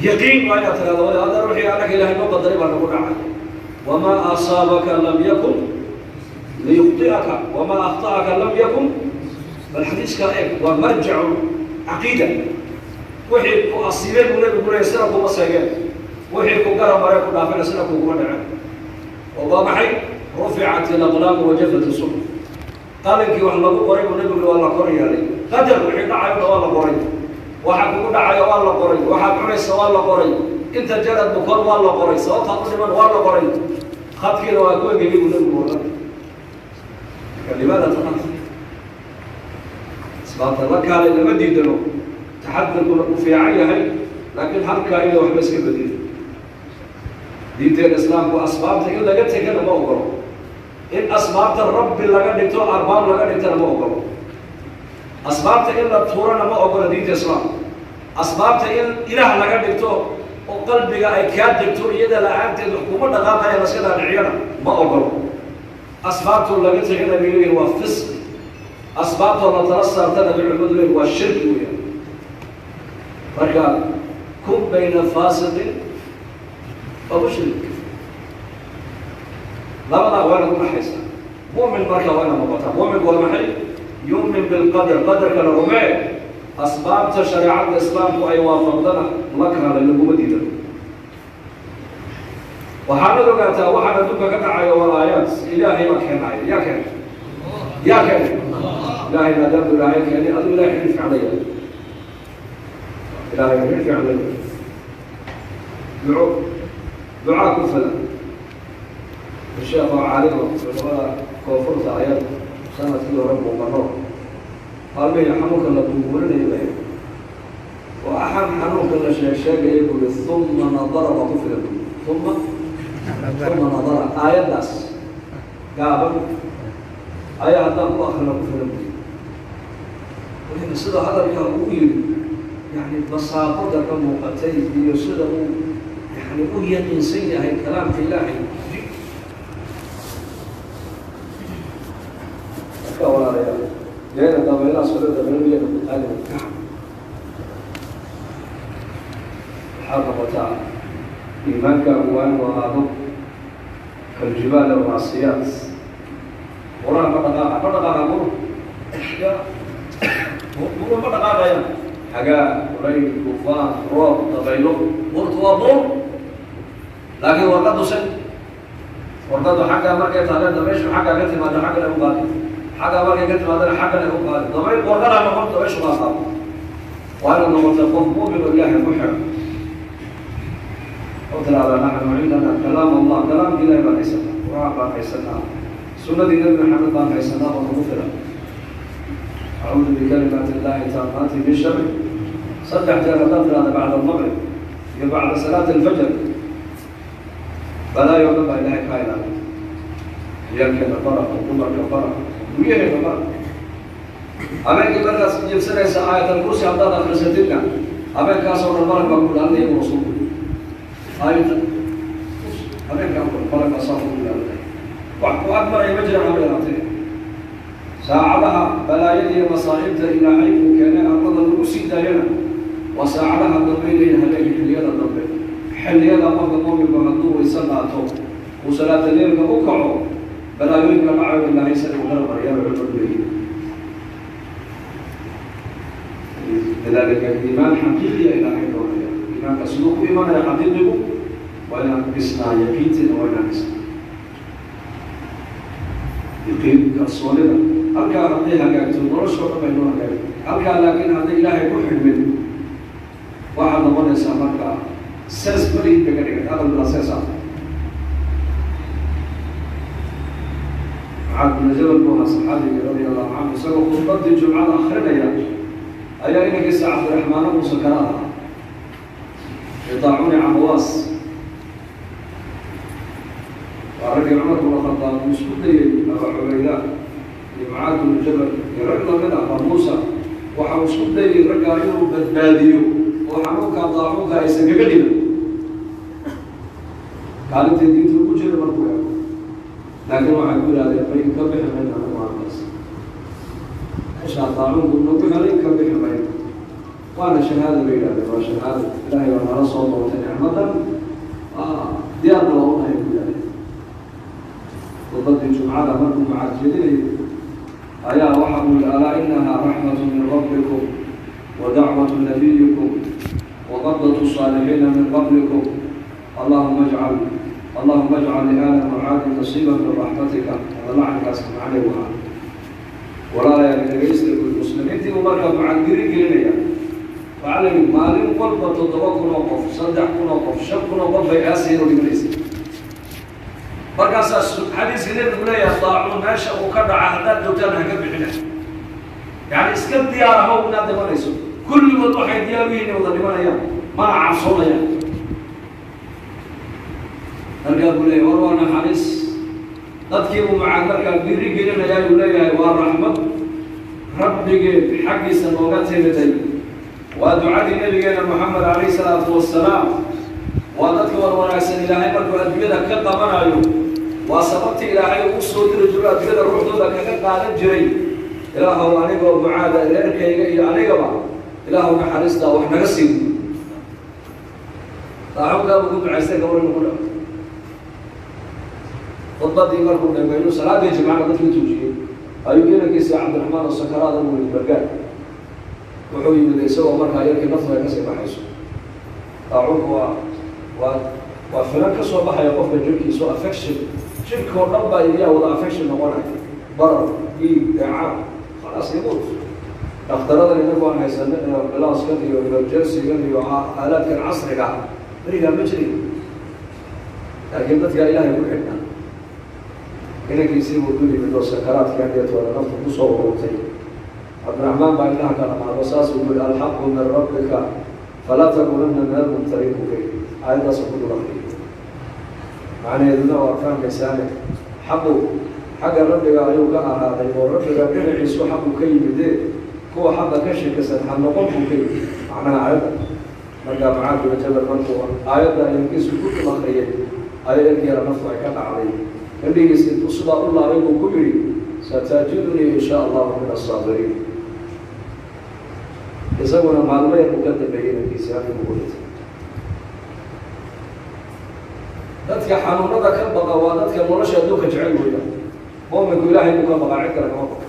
Yaqiin waa inaad tirahdo, haddana wixii annaka Ilahay noo qadaray baa nagu dhacay. Wamaa asaabaka lam yakun liyukhطi'aka, wamaa akhta'aka lam yakun. Bal xadiiskaa eeg, waa marjacu caqiida. Wixii ku asiibay buu Nebigu leeyay sina kuma seegeen, wixii ku garab maray, ku dhaafayna, sina kuguma dhaceen. Oo waa maxay? Ruficat ilaqlaamu wajafat isuxuf. Qalinkii wax lagu qoray buu Nebigu waa la kor yeelay. Qadar wixii dhacayo dha waa la qoray. Waxa kugu dhacayo waa la qoray, waxaad cunaysa waa la qoray, inta jarad bukon waa la qoray, sababtaad u dhiman waa la qoray, khadkiina waa ku engegay buu Nebigu waran. Marka limaada taqat asbaabta la kaalay? Lama diidano, taxadirkuna uu fiican yahay, laakiin halkaa ina waxba iska bedeli. Diinteena Islaamku asbaabta in laga tegana ma ogolo, in asbaabta rabbi laga dhigto, arbaab laga dhigtana ma ogolo. Asbaabta in la tuurana ma ogola diinta Islaamka. Asbaabta in Ilaah laga dhigto oo qalbiga ay kaa degto, iyada la-aanteed wax kuma dhaqaaqaya laska dhaadhiciyana ma ogolo. Asbaabtoo laga tegana bay leeyihin waa fisqi, asbaabtoo la tala saartana bay culimadu leeyihin waa shirki weeyaan. Marka kun bayna faasiqin wa mushrik, labadaa waa inaad udhaxaysaa. Mu'min marka waa inaad noqotaa. Mu'minku waa maxay? Yu'min bilqadar, qadarkana rumee, asbaabta shareecada Islaamku ay waafaqdana la kaalay, laguma diidan. Waxaanad ogaataa waxaan adduunka ka dhacayo waa aayaad Ilaahay baa keenaaya. Yaa keenay? Yaa keenay? Ilaahay. Maadaama Ilaahay keenay, adigu Ilahay xidhiir fiican la yahay, Ilahay xidhiir fiican la yahay. Duco, ducaa ku filan. Sheekh oo caalimo culamada koonfurta ayaa sanadkii hore buuqano, maalmihii xanuunka la buunbuuninaya bay, oo axan xanuunka la sheeg sheegaya buri, uma nadara baa ku filan buri, uma nadara. Aayaddaas gaaban ayaa haddaan ku akrina ku filan buri. Waliba sida hadalkaa uu yiri, yani basaaqada ka muuqatay iyo sida uu yani u yaqiinsan yahay kalaamka Ilaahay. Marka walaalayaal, yeena dabaylaha socda, dabaylayeena ku taagna kac. Waxaad noqotaa iimaankaagu waa inuu ahaado kaljibaal araasiyaat. Quraha ma dhaqaaqa, ma dhaqaaqa bur ya bur ma dhaqaaqayaan. Xagaa, kulayl, tufaan, roob, dabaylo, burtu waa bur. Laakiin warqadu se, warqadu xaggaa markay taale dabayshu xaggaa ka timaado, xaggan ay u qaadi, xaggaa markay ka timaadana xaggan ay u qaadi. Dabayl warqadaa noqon, dabayshu baa qaado. Waa inaad noqota qof mu'min oo Ilaahay ku xiran oo tiraahdaa, naxnu cindana kalaam Allah, kalaamka Ilahay baan haysanaa, Qur-aan baan haysanaa, sunnadii Nabi Maxamed baan haysanaa oo nagu filan. Acuudu bikalimaati illahi taamaati min shari, 3 jeer haddaad tirahda bacda almaqrib iyo bacda salaati alfajr, balaayo dhan baa Ilahay kaa ilaaliy. Ciyaalkeena bara oo dumarka bara oo guryaheena bara. Habeenkii markaad jiibsanaysa aayatalkursi haddaad akrisatidna habeenkaasoo dhan malag baa ku ilaalinaya buu rasuulku. Aayatal habeenkaa malag baa saa ku ilaalinaya, wax ku ag maraya ma jiraan haba yaraatee. Saacadaha balaayada iyo masaa'ibta ilaahay uu keenay arlada lagu sii daayana waa saacadaha dambe leeyahay, habeenka xilliyada dambe. Xilliyada qofka mu'minku hadduu wayse qaato uu salaata leelka u kaco, balaayooyinka dhacayo ilaahay sida uu kala maryaaba culimadu leeyihin. Lidaalika iimaan xaqiiqiya ilaahay doonaya. Iimaanka siduu ku imanaya xaqiiqigu? Waa inaan dhisnaa yaqiinteena, waa inaan dhisnaa yaqiin, kalsoonida. Halkaa hadday hagaagto noloshoo dhan bay noo hagaagto halkaa, laakiin hadday ilaahay ku xidhmin waxaad noqonaysaa markaa sees malihid bay ka dhiganta, aqal bilaa sees ah. Mucaad binu Jabal buu ahaa saxaabigii radia allahu canhu, isagoo khudbadii jumcada akrinaya ayaa inankiisa Cabdiraxmaano uu sakaraad ahaa fi daacuuni Camawaas. Waa raggii Cumar bnu Khadaab uu isku dayey, Aba Cubayda iyo Mucaad binu Jabal iyo rag lamid ah, Aba Muusa, waxa uu isku dayey raggaa inuu badbaadiyo oo xanuunka daacuunka aysan kaga dhiman kaalintii diinta ugu jira markuu eego, laakiin waxay ku yidhahdeen may, ka bixi mayno anagu halkaas, meeshaa daacuunku nagu helay ka bixi mayno, waana shahaada bay yidhahdeen, waa shahaado, ilaahay baa nala soo doontay nicmadan, diyaarna waa unahay ku yidhahdeen. Khudbadii jumcada markuu Mucaad jeedinayay ayaa waxa uu yihi: alaa inaha raxmatu min rabbikum wa dacwatu nabiyikum wa qabdatu saalixiina min qablikum, allahuma ajcal allahuma ajcal liaala Mucaadi nasiiba min raxmatika. Hadalla cankaas macnay ahaa, walaalayaal dhegaysta buy. Muslimiintii uu markaa Mucaad diri gelinaya waxaa la yidhi maalin walba 7000 oo qof, 3000 oo qof, 5000 oo qof bay aasayeen oo dhimanaysa. Markaasaa xadiiska nebigu leeyahay daacuun meesha uu ka dhaca haddaad joogtaan ha ka bixina, yani iska diyaar ahow inaad dhimanayso. Kulligood waxay diyaar u yihiin inay wada dhimanayaan, mana cabsoonayaan. Markaa buu leeyahy war waa naxariis. Dadkii buu Mucaad markaa biri gelinayaa uu leeyahay waa raxmad rabbigeed xaggiisa nooga timiday, waa ducadii nabigeena Moxamed calayhi salaatu wasalaam, waa dadka war wanaagsan ilaahay markuu adduunyada ka qabanayo, waa sababtii ilaahay ugu soo diri jiro adduunyada ruuxdooda kaga qaadan jiray. Ilaahow anigoo Mucaada, reerkayga iyo anigaba ilaahow naxariistaa wax naga siin. Daacuunkaa buu ku ducaystay gabar inu ku dhaco. Khudbadii markuu dhameeyo salaadii jimcana dadkii tuujiyey ayuu inankiisa Cabdiraxmaan oo sakaraada buu yidhi bargaar. Wuxuu yimid isagoo markaa yarkii naftu ay kasii baxayso. Daacuunku waa filan ka soo baxaya qofka jirkiisa oo affection, jirkoo dhan baa iyaa wada affection noqonaya, barar, dhiig, dheecaan, khalaas yamuut. Dhakhtaradan inagu aan haysano bilaaskan iyo emergency-gan iyo aalaadkan casriga berigaa ma jirin, laakiin dadkaa ilaahay ku xidhnaa. Inankiisii buu dul yimid oo sakaraadkii hadheetooda naftu kusoo ururtay. Cabdiraxmaan baa indhaha kala qaado, saasuu ku yihi: alxaqu min rabbika falaa takunanna min almumtariin buu ka yidhi. Aayaddaasuu ku dul akriyay, macnaheeduna waa fahmaysaane, xaqu xagga rabbiga ayuu ka ahaaday oo rabbiga dhinaciisu xaqu ka yimide, kuwa xaqa ka shakisan ha noqon buu ka yidhi macnaha aayadda. Markaa Mucaad binu Jabal markuu aayadda inankiisu ku dul akriyay ayaa yarkii yara naftu ay ka dhacday. Indhihiisa intuu sidaa u laabay buu ku yidhi: satajidunii in shaa allahu min asaabiriin. Isaguna maalmo yar buu ka dambeeyey inankiisi halkii buu ku dhintay. Dadka xanuunada ka baqa waa dadka nolosha adduunka jecel weeyaan. Mu'minku ilaahay buu ka baqaa, cid kale kama baqo.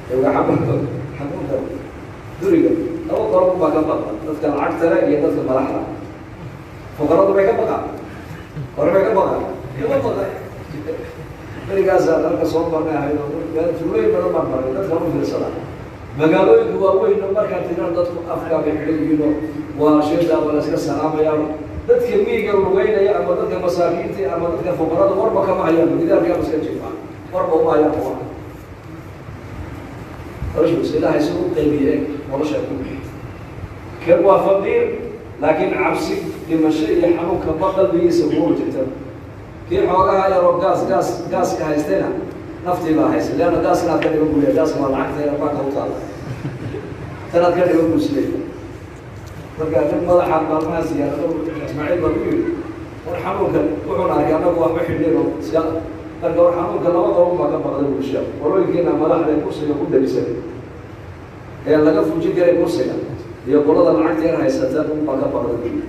Iga xanuunka, xanuunka duriga laba qolo baa ka baqa: dadka lacagta leh iyo dadka madaxda. Fuqaradu bay ka baqaan? Hore bay ka baqaan? Kama baqa. Berigaasaa dalka soo marnay ahayd oo tuulooyin badan baan maray, dadka u fiirsadaa magaalooyinka waaweyn markaad tiraan dadku afkaa bay xidhan yihiinoo waa sheedaa, waa la iska salaamayaa. Dadka miyiga lugeynaya ama dadka masaakiinta ama dadka fuqarada warba kama hayaan, gidaarkaaba iska jiifaan, warba uma hayaan. Kuwa nolosha ilaahay si u qaybiye nolosha ku kan waa faqiir, laakiin cabsi dhimasho iyo xanuunka ma qalbigiisa kuma jirta. Kii xoogaha yaroo gaas gaaska haystayna Naftii baa haysa, leanna gaaskanaad ka dhiban buuya. Gaaska waa lacagta baanka u taala, tanaad ka dhiban buusleey. Marka nin madaxa maalmaha siyaarado Ismaaciil baa ku yidhi, war xanuunkan wuxuuna arkay annagu waxba xidhneen oo iska. Marka war xanuunka laba qolon baa ka baqday bulsha, qolooyinkiina madaxda kursiga ku dhabisan ee laga fujin karay kursiga iyo qolada lacagta yar haysata baa ka baqday buu yidhi.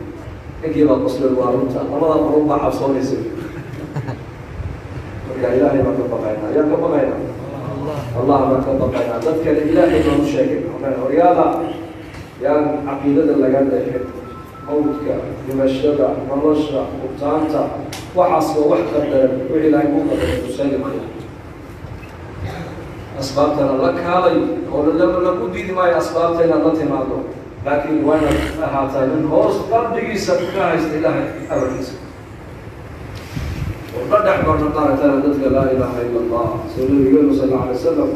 Ninkii baa qoslay, waa runta, labada qolon baa cabsoonaysa. Marka Ilaahay baan ka baqaynaa. Ayaan ka baqaynaa, Allah baan ka baqaynaa. Dadkana Ilaahay baan u sheegay, horyaada yaan caqiidada laga leexin. Mawdka, dhimashada, nolosha, hubtaanta, waxaas waa wax qadaran. Wixii Ilaahay kuu qadaray kuseegi maayo. Asbaabtana la kaalay oo lagu diidi maayo asbaabta inaad la timaado, laakiin waa inaad ahaataa nin hoos qalbigiisa ka haysta Ilaahay amarkiisa oo la dhex marno maaragtana dadka laa ilaaha ila Allah. Soo nabigeenu sal alla alay wasalam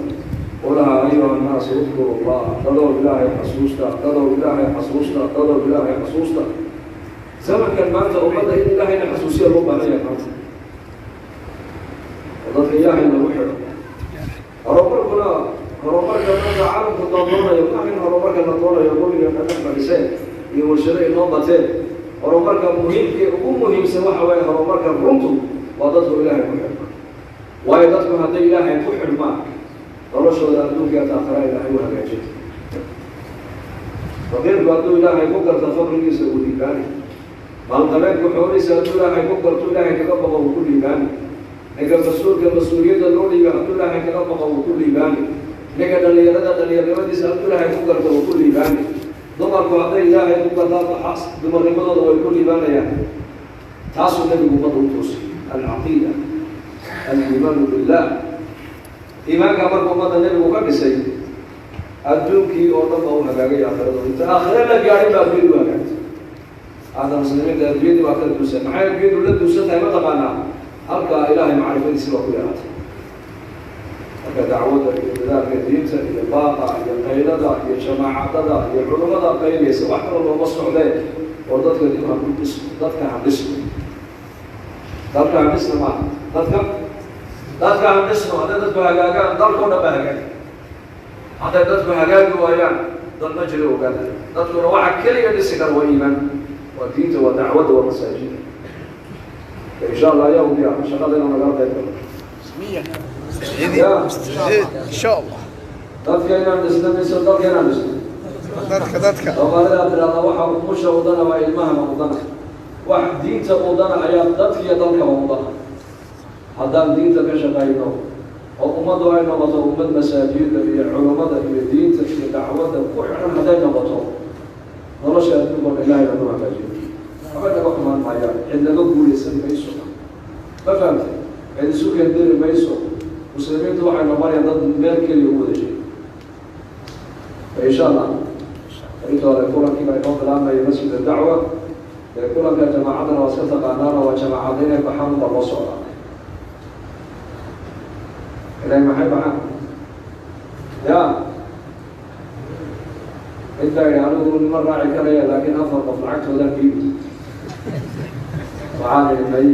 ulahaa, ayuha annaasu udkuru Allah, dadow Ilaahay xasuusta, dadow Ilaahay xasuusta, dadow Ilaahay xasuusta. Zamankan maanta ummadda in Ilaahayna xasuusiya loo baahan yahay maanta, oo dadka Ilaahay lagu xidho. Horumarkuna, horumarka maanta caalamku doondoonayo maaha in horumarka la doonayo guriga ka dhex fadhiseen iyo warshado inoo bateen. Horumarka muhiimka, ugu muhiimsan waxa weeye horumarka runtu waa dadku Ilaahay ku xidhma. Waayo dadku hadday Ilaahay ku xidhmaan, noloshooda adduunka aakhira Ilaahay u hagaajin. Faqiirku hadduu Ilaahay ku garto faqrigiisa, uu dhiibaani. Maalqabeedku xoolihiisa hadduu Ilaahay ku garto, Ilaahay kaga baqo, uu ku dhiibaani. Ninka mas-uulka, mas-uuliyadda loo dhiibay hadduu Ilaahay kaga baqo, uu ku liibaani. Ninka dhalinyarada, dhalinyarnimadiisa hadduu Ilaahay ku garto, uu ku liibaani. Dumarku hadday Ilaahay ku gartaan dumarnimadooda, way ku liibaanayaan. Taasuu Nabigu ummadda u toosay, alcaqiida, aliimaanu billah. Iimaanka marka ummadda Nebigu ka dhisay, adduunkii oo dhan ba u hagaagay aakhirado. Inta aakhire la gaadhin baa adduunyadu hagaagtay. Hadda muslimiinta adduunyadii baa kala duusan. Maxay adduunyadu la duusan tahay ma taqaanaa? Halkaa Ilaahay macrifadiisi baa ku yaraatay. Marka dacwadda iyo dadaalka diinta iyo baaqa iyo qaylada iyo jamaacadada iyo culummada qaylaysa, wax kalo looma socdee oo dadka dib ha ku dhisno, dadka ha dhisno, dalka ha dhisno maaha, dadka ha dhisno. Hadday dadku hagaagaan, dalkao dhan baa hagaagi. Hadday dadku hagaagi waayaan, dad ma jiro, ogaada. Dadkuna waxa keliga dhisi kara waa iimaan, waa diinta, waa dacwadda, waa masaajida. Insha Allah ayaa u diyaar shaqada inuu nagala qayb galo? Ya. إن شاء الله. Dadka inaan dhisno mise dalka inaan dhisno? Dadka, dadka. Soomaalida tirahda waxa umusha udana waa ilmahana udana. Wax diinta udana ayaa dadkiiyo dalkaba udana. Haddaan diinta ka shaqayno oo ummaddu ay noqoto ummad masaajida iyo culummada iyo diinta iyo dacwadda ku xidhan hadday noqoto, nolosha adduunka o dhan Ilahay baa noo hagaajiyo, waxba naga xumaan maayaan, cid naga guulaysan mayso. Ma fahamtay? Cid isu keendiri mayso. Muslimiintu waxay noqonayaan dad meel keliya u wada jeeda insha Allah. Inta hore kulankii baa inoo bilaabmaya masjid dacwa ee kulanka jamaacaddana waa iska taqaanaano, waa jamaacadda inay baxaan baa loo socdaa. Inay maxay baxaan? Ya mid baa yidhi, anigu nima raaci karaya, laakiin 4 qof lacagtoodaan dhiibi. Waxaan idhi, may,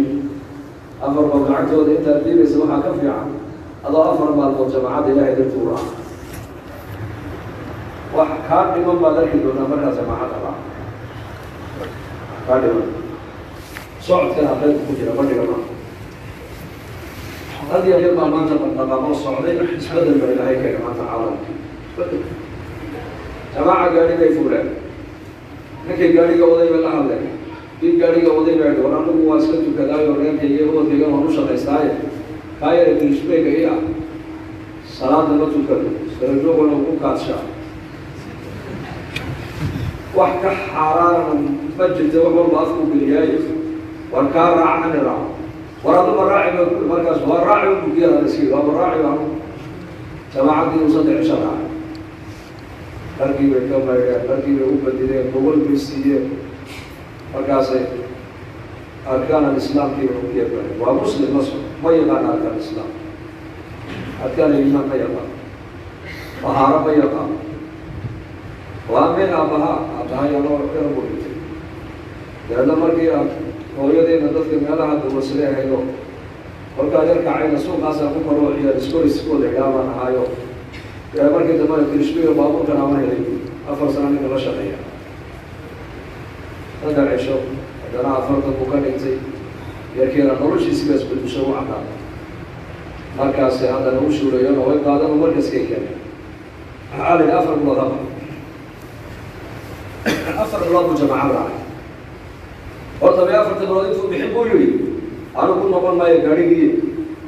4 qof lacagtooda intaad dhiibaysa waxaa ka fiican adoo 4 maalmood jamaacadda Ilahay darti u raaca. Wax kaa dhiman baad arki doonaa markaa jamaacadda raaca. Kaa dhiman socodkan aqeybka ku jira ma dhigama. Had yar yar baa maanta dhaqdhaqaaqo socday, isbedel baa Ilaahay keenay maanta caalamkii. Isbedel jamaaca gaadhi bay fuuleen. Ninkay gaadhiga waday bay la hadleen. Kii gaadhiga waday baa yidhi, war anigu waa iska tukadaayo, reerkayga ubadkayga waan u shaqaystaaye, kaa yara dirishbeega ii ah salaada ma tukado, sarajoogana ku kaadshaa, wax ka xaaraanana ma jirta, wax walba afku geliyaaye, war kaa raaca hani raaco. War aduma raaci ba kuli. Markaas waa raaci u bugiyada iski waaba raaci anu. Jamaacaddii uu 3 cisho raacay, dharkii bay ka maydheen, dharkii bay u badileen, gogol bay siiyeen, markaasay arkaan alislaamkii bay u yeebareen. Waa muslim ma ma yaqaan arkaan islaam, arkaan aliimaan ma yaqaan, tahaaro ma yaqaan. Waa min aabbaha, aabbaha yanoo yar buu dhintay. Dabeedna markii aad hooyadeena dadka meelaha dawarsaday ahaydoo Kolkaa yarkacayna suuqaasaan ku koro ciyaal iskoriskooda idhaabaan ahaayo. Markii dambena kirishbiyo baabuurkan ama helay 4 sano ninka la shaqeeya 3 cisho haddana 40 buu ka dhintay. Yarkiina noloshiisii baa isbedusho u cadaaday. Markaasi haddana u shuurayona way qaadan oo markaskay keeneen. Waxaa la yidhi 4 bilood haba 4 bilood buu jamaaca raacay. Horta bay 4 bilood intuu bixin buu yidhi anu ku noqon maayo gaadhigii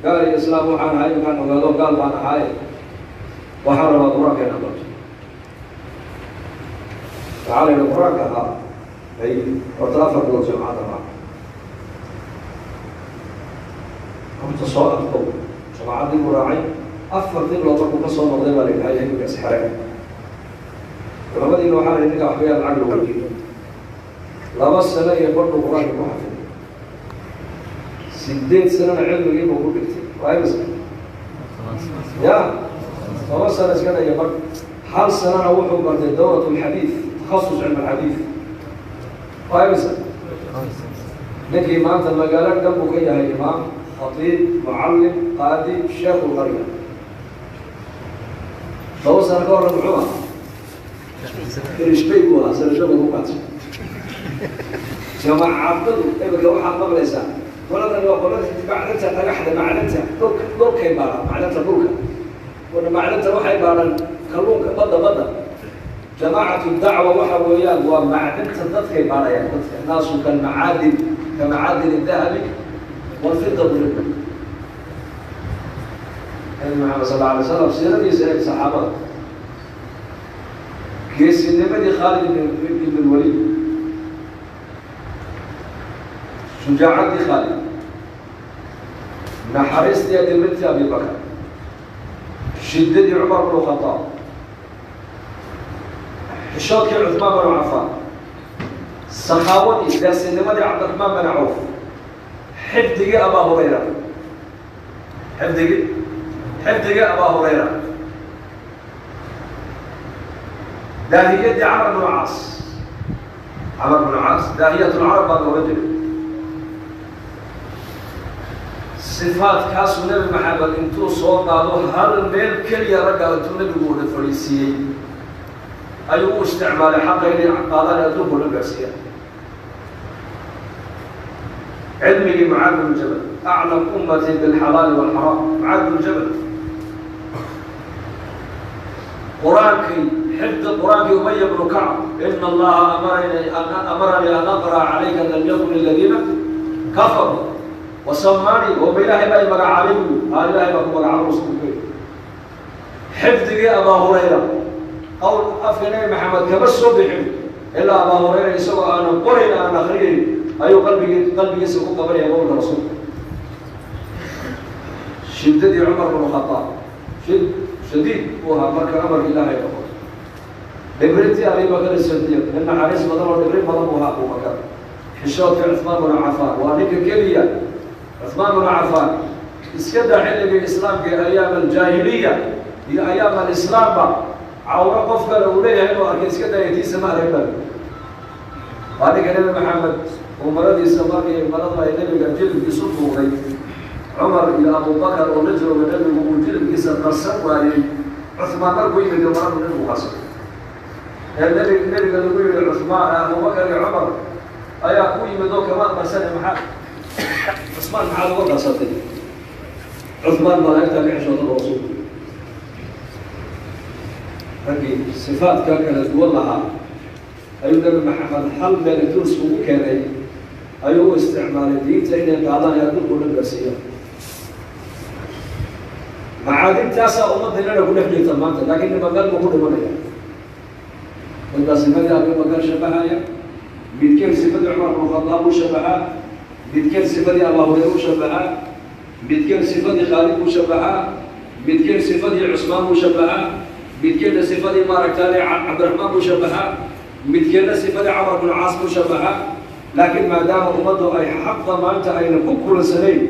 gaal iyo islaam waxaan ahay markaan ogaado gaal baan ahaaye waxaan rabaa qur-aanka inaan barto. Waxaa la yidhi qur-aanka ahaa ay horta 4 bilood jamacada raac horta soo adkow. Jamacaddii buu raacay 4 bilood markuu ka soo noqday baa la yidhi haya iminkaas xere. Culamadiina waxaa la yidhi ninka waxbayaa lacag la weydiiyo 2 sano iyo badh buu qur-aanka ku xafiday. 8 sanana cilmigii buu ku dhigtay. Waa imisa? Ya 10 sano iska dhaya badh. 1 sanana wuxuu bartay dawrat alxadiid takhasus cilm alxadiid. Waa imisa? Ninkii maanta magaalo dhan buu ka yahay imaam, khatiib, mucallim, qaadi, sheekhu lqarya. 10 sano ka horna muxuu ahaa? Kirishbay buu ahaa, sanashada ku qaatay. Jamaacadadu imika waxaad maqlaysaa qoladan waa qolada macdanta dhagaxda macdanta dhulkay baadhaan macdanta dhulka wana macdanta waxay baadhaan kalluunka badda. Jamaacatu dacwa waxa weeyaan waa macdanta dadkay baadhayaan dadka naasu kalmacaadin kamacaadin dahabi walfida buriba. Nabi Maxamed sal alla alay wasalam siiradiisa eeg saxaabada geesinimadii Khaalid ibn Waliid, shujaacaddii Khaalid, naxariistii adimintii Abi Bakr, shiddadii Cumar bnu Khataab, xishoodkii Cuthmaan bnu Cafaan, sakaawadii daasinimadii Cabdiraxmaan bin Cawf, xifdigii Abaa Hurayra, xifdigii Abaa Hurayra, daahiyadii Camr bnu Caas. Camr bnu Caas daahiyat lcarab baa looga jiray. Sifaadkaasuu Nebi Maxamed intuu soo qaado hal meel keliya ragga intuu nebigu wada fadhiisiiyey ayuu u isticmaalay xaqa inay qaadaan adduunka o dhan gaarsiiya. Cilmigii Mucaad bnu Jabal, aclam ummatii bilxalaali walxaraam. Mucaad bnu Jabal qur-aankii xifdi qur-aankii Umaya bnu Kacb, ina allaha amaranii an aqra'a calayka lam yakun aladiina kafaruu wasamaani ooma ilaahay baa i magacaabay buu haa ilaahay baa ku magacaabay rasuulku ku yidhi. Xifdigii Abaa Hurayra qowl afka Nebi Maxamed kama soo bixin ilaa Abaa Hurayra isagoo aanan qorayn aan akriyeyn ayuu qalbigiisa ku qabanaya qowlka rasuulka. Shiddadii Cumar bnu Khataab shadiid buu ahaa marka amarka ilaahay noqoto. Dhibrintii Abi Bakr Sidiiq nin naxariis badan oo dhibrin badan buu ahaa Abubakar. Xishoodkii Cuthmaan bnu Cafaan waa ninka keliya. Cuthmaan bnu Cafaan iska daa xilligii islaamka ee ayaam aljaahiliya iyo ayaam alislaamba cawro qof kale uu leeyahay inuu arkay iska daayatiisa ma arag bal. Waa ninka Nebi Maxamed uu maradiisa markii maradu ay nebiga jilibkiisu tuuray Cumar iyo Abubakar oo la jooga nebigu uu jilibkiisa qarsan waayey. Cuthmaan markuu yimid maradu nebigu qarsaday ee nebiga lagu yihi Cuthmaan Abubakar iyo Cumar ayaa ku yimid oo kamaad qarsane maxaa Cusmaan maxaad uga qarsatay? Cuthmaan malaa'igta ka xishoota rasuulku. Raggii sifaadka kala duwan lahaa ayuu Nabi Maxamed hal meel intuu iskugu keenay ayuu u isticmaalay diinta inay qaadaan ee adduunka o dhan gaarsiiyaan. Macaadintaasaa ummadda inana ku dhex jirta maanta, laakiin nima meel buu ku dhimanaya. Midbaa sifadii Abubakar shabahaya, midkeen sifadii Cumar bnu Khataab u shabaxaa, midkeen sifadii Abaa Hurayra u shabaxaa, midkeen sifadii Khaalid u shabaxaa, midkeen sifadii Cusmaan u shabaxaa, midkeenna sifadii maaragtaane Cabdiraxmaan u shabaxaa, midkeenna sifadii Camar bnu Caas u shabaxaa. Laakiin maadaama ummaddu ay xaqa maanta ayna ku kulansanayn,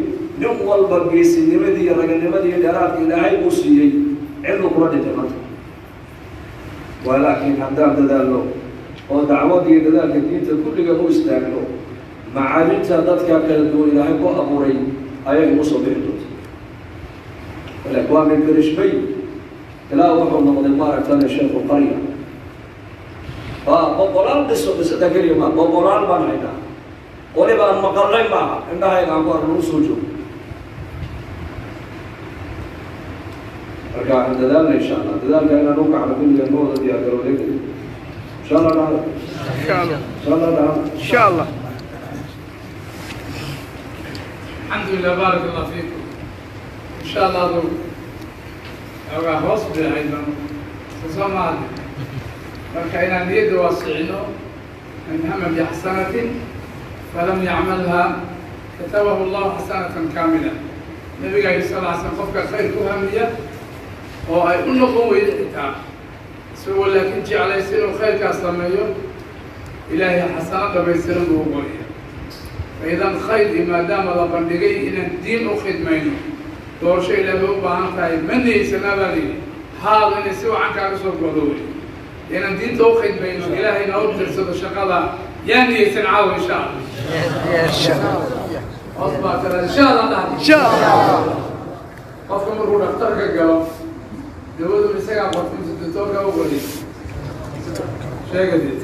nin walba geesinimadii iyo raganimadii iyo dheeraadka ilaahay uu siiyey cidlu kula dhintay maanta. Walaakiin haddaan dadaalno oo dacwada iyo dadaalka diinta kulliga u istaagno, macaalinta dadka kala duwan ilaahay ku abuuray ayay ugu soo bixi doontaa. Waa min berishbay ilaa wuxuu noqday maaragtane sheekhu qarya. Waa boqolaal qiso, qisada keliya ma boqolaal baan haynaa, wali baan maqalnay maaha, indhahayga aan ku arno usoo joogo. Marka waxaan dadaalna insha Allah, dadaalka inaan u kacno kulligan ma wada diyaar garowday insha Allah dhahda. Insha Allah. Insha Allah dhahda. Insha Allah. الحمد لله، بارك الله فيكم. إن شاء الله adu xoogaa hoos bay ahayd soo maadi. Marka inaan niyadda waasicino, man hama bixasanatin falam yacmalha katabahu allahu xasanatan kaamila. Nabiga yidhi sal ly slam, qofka khayr ku hamiya oo ay u noqon weydo xitaa isagoo laakiin jeclaysa inuu khayrkaas sameeyo, Ilaahay xasano dhamaystiran buu u qoriya. Faidan khayr iyo maadaama la bandhigay inaan diin u khidmayno, doorasho ilaah bay u baahan tahay. Ma niyeysanaa baa layidhi, haado inay si wacan kaaga soo godo wey inaan diinta u khidmayno, Ilaahay noo tirsado shaqada. Yaa niyeysan caawa insha Allah? Hoos baa tala insha Allah dhahdi. Insha Allah. Qofka markuu dhakhtarka galo, dawadu isagaa qorta mise doctoorka u qoriy? Sheegadee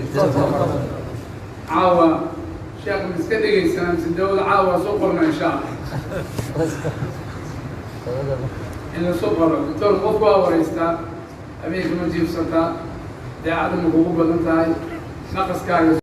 caawa sheekh ma iska dhegaysanaa mise dawada caawa soo qorna insha Allah in lasoo qoro? Doctoorka qofku waa wareystaa, habeenka ma jiibsataa, daacadda ma kugu badan tahay, naqaskaaga.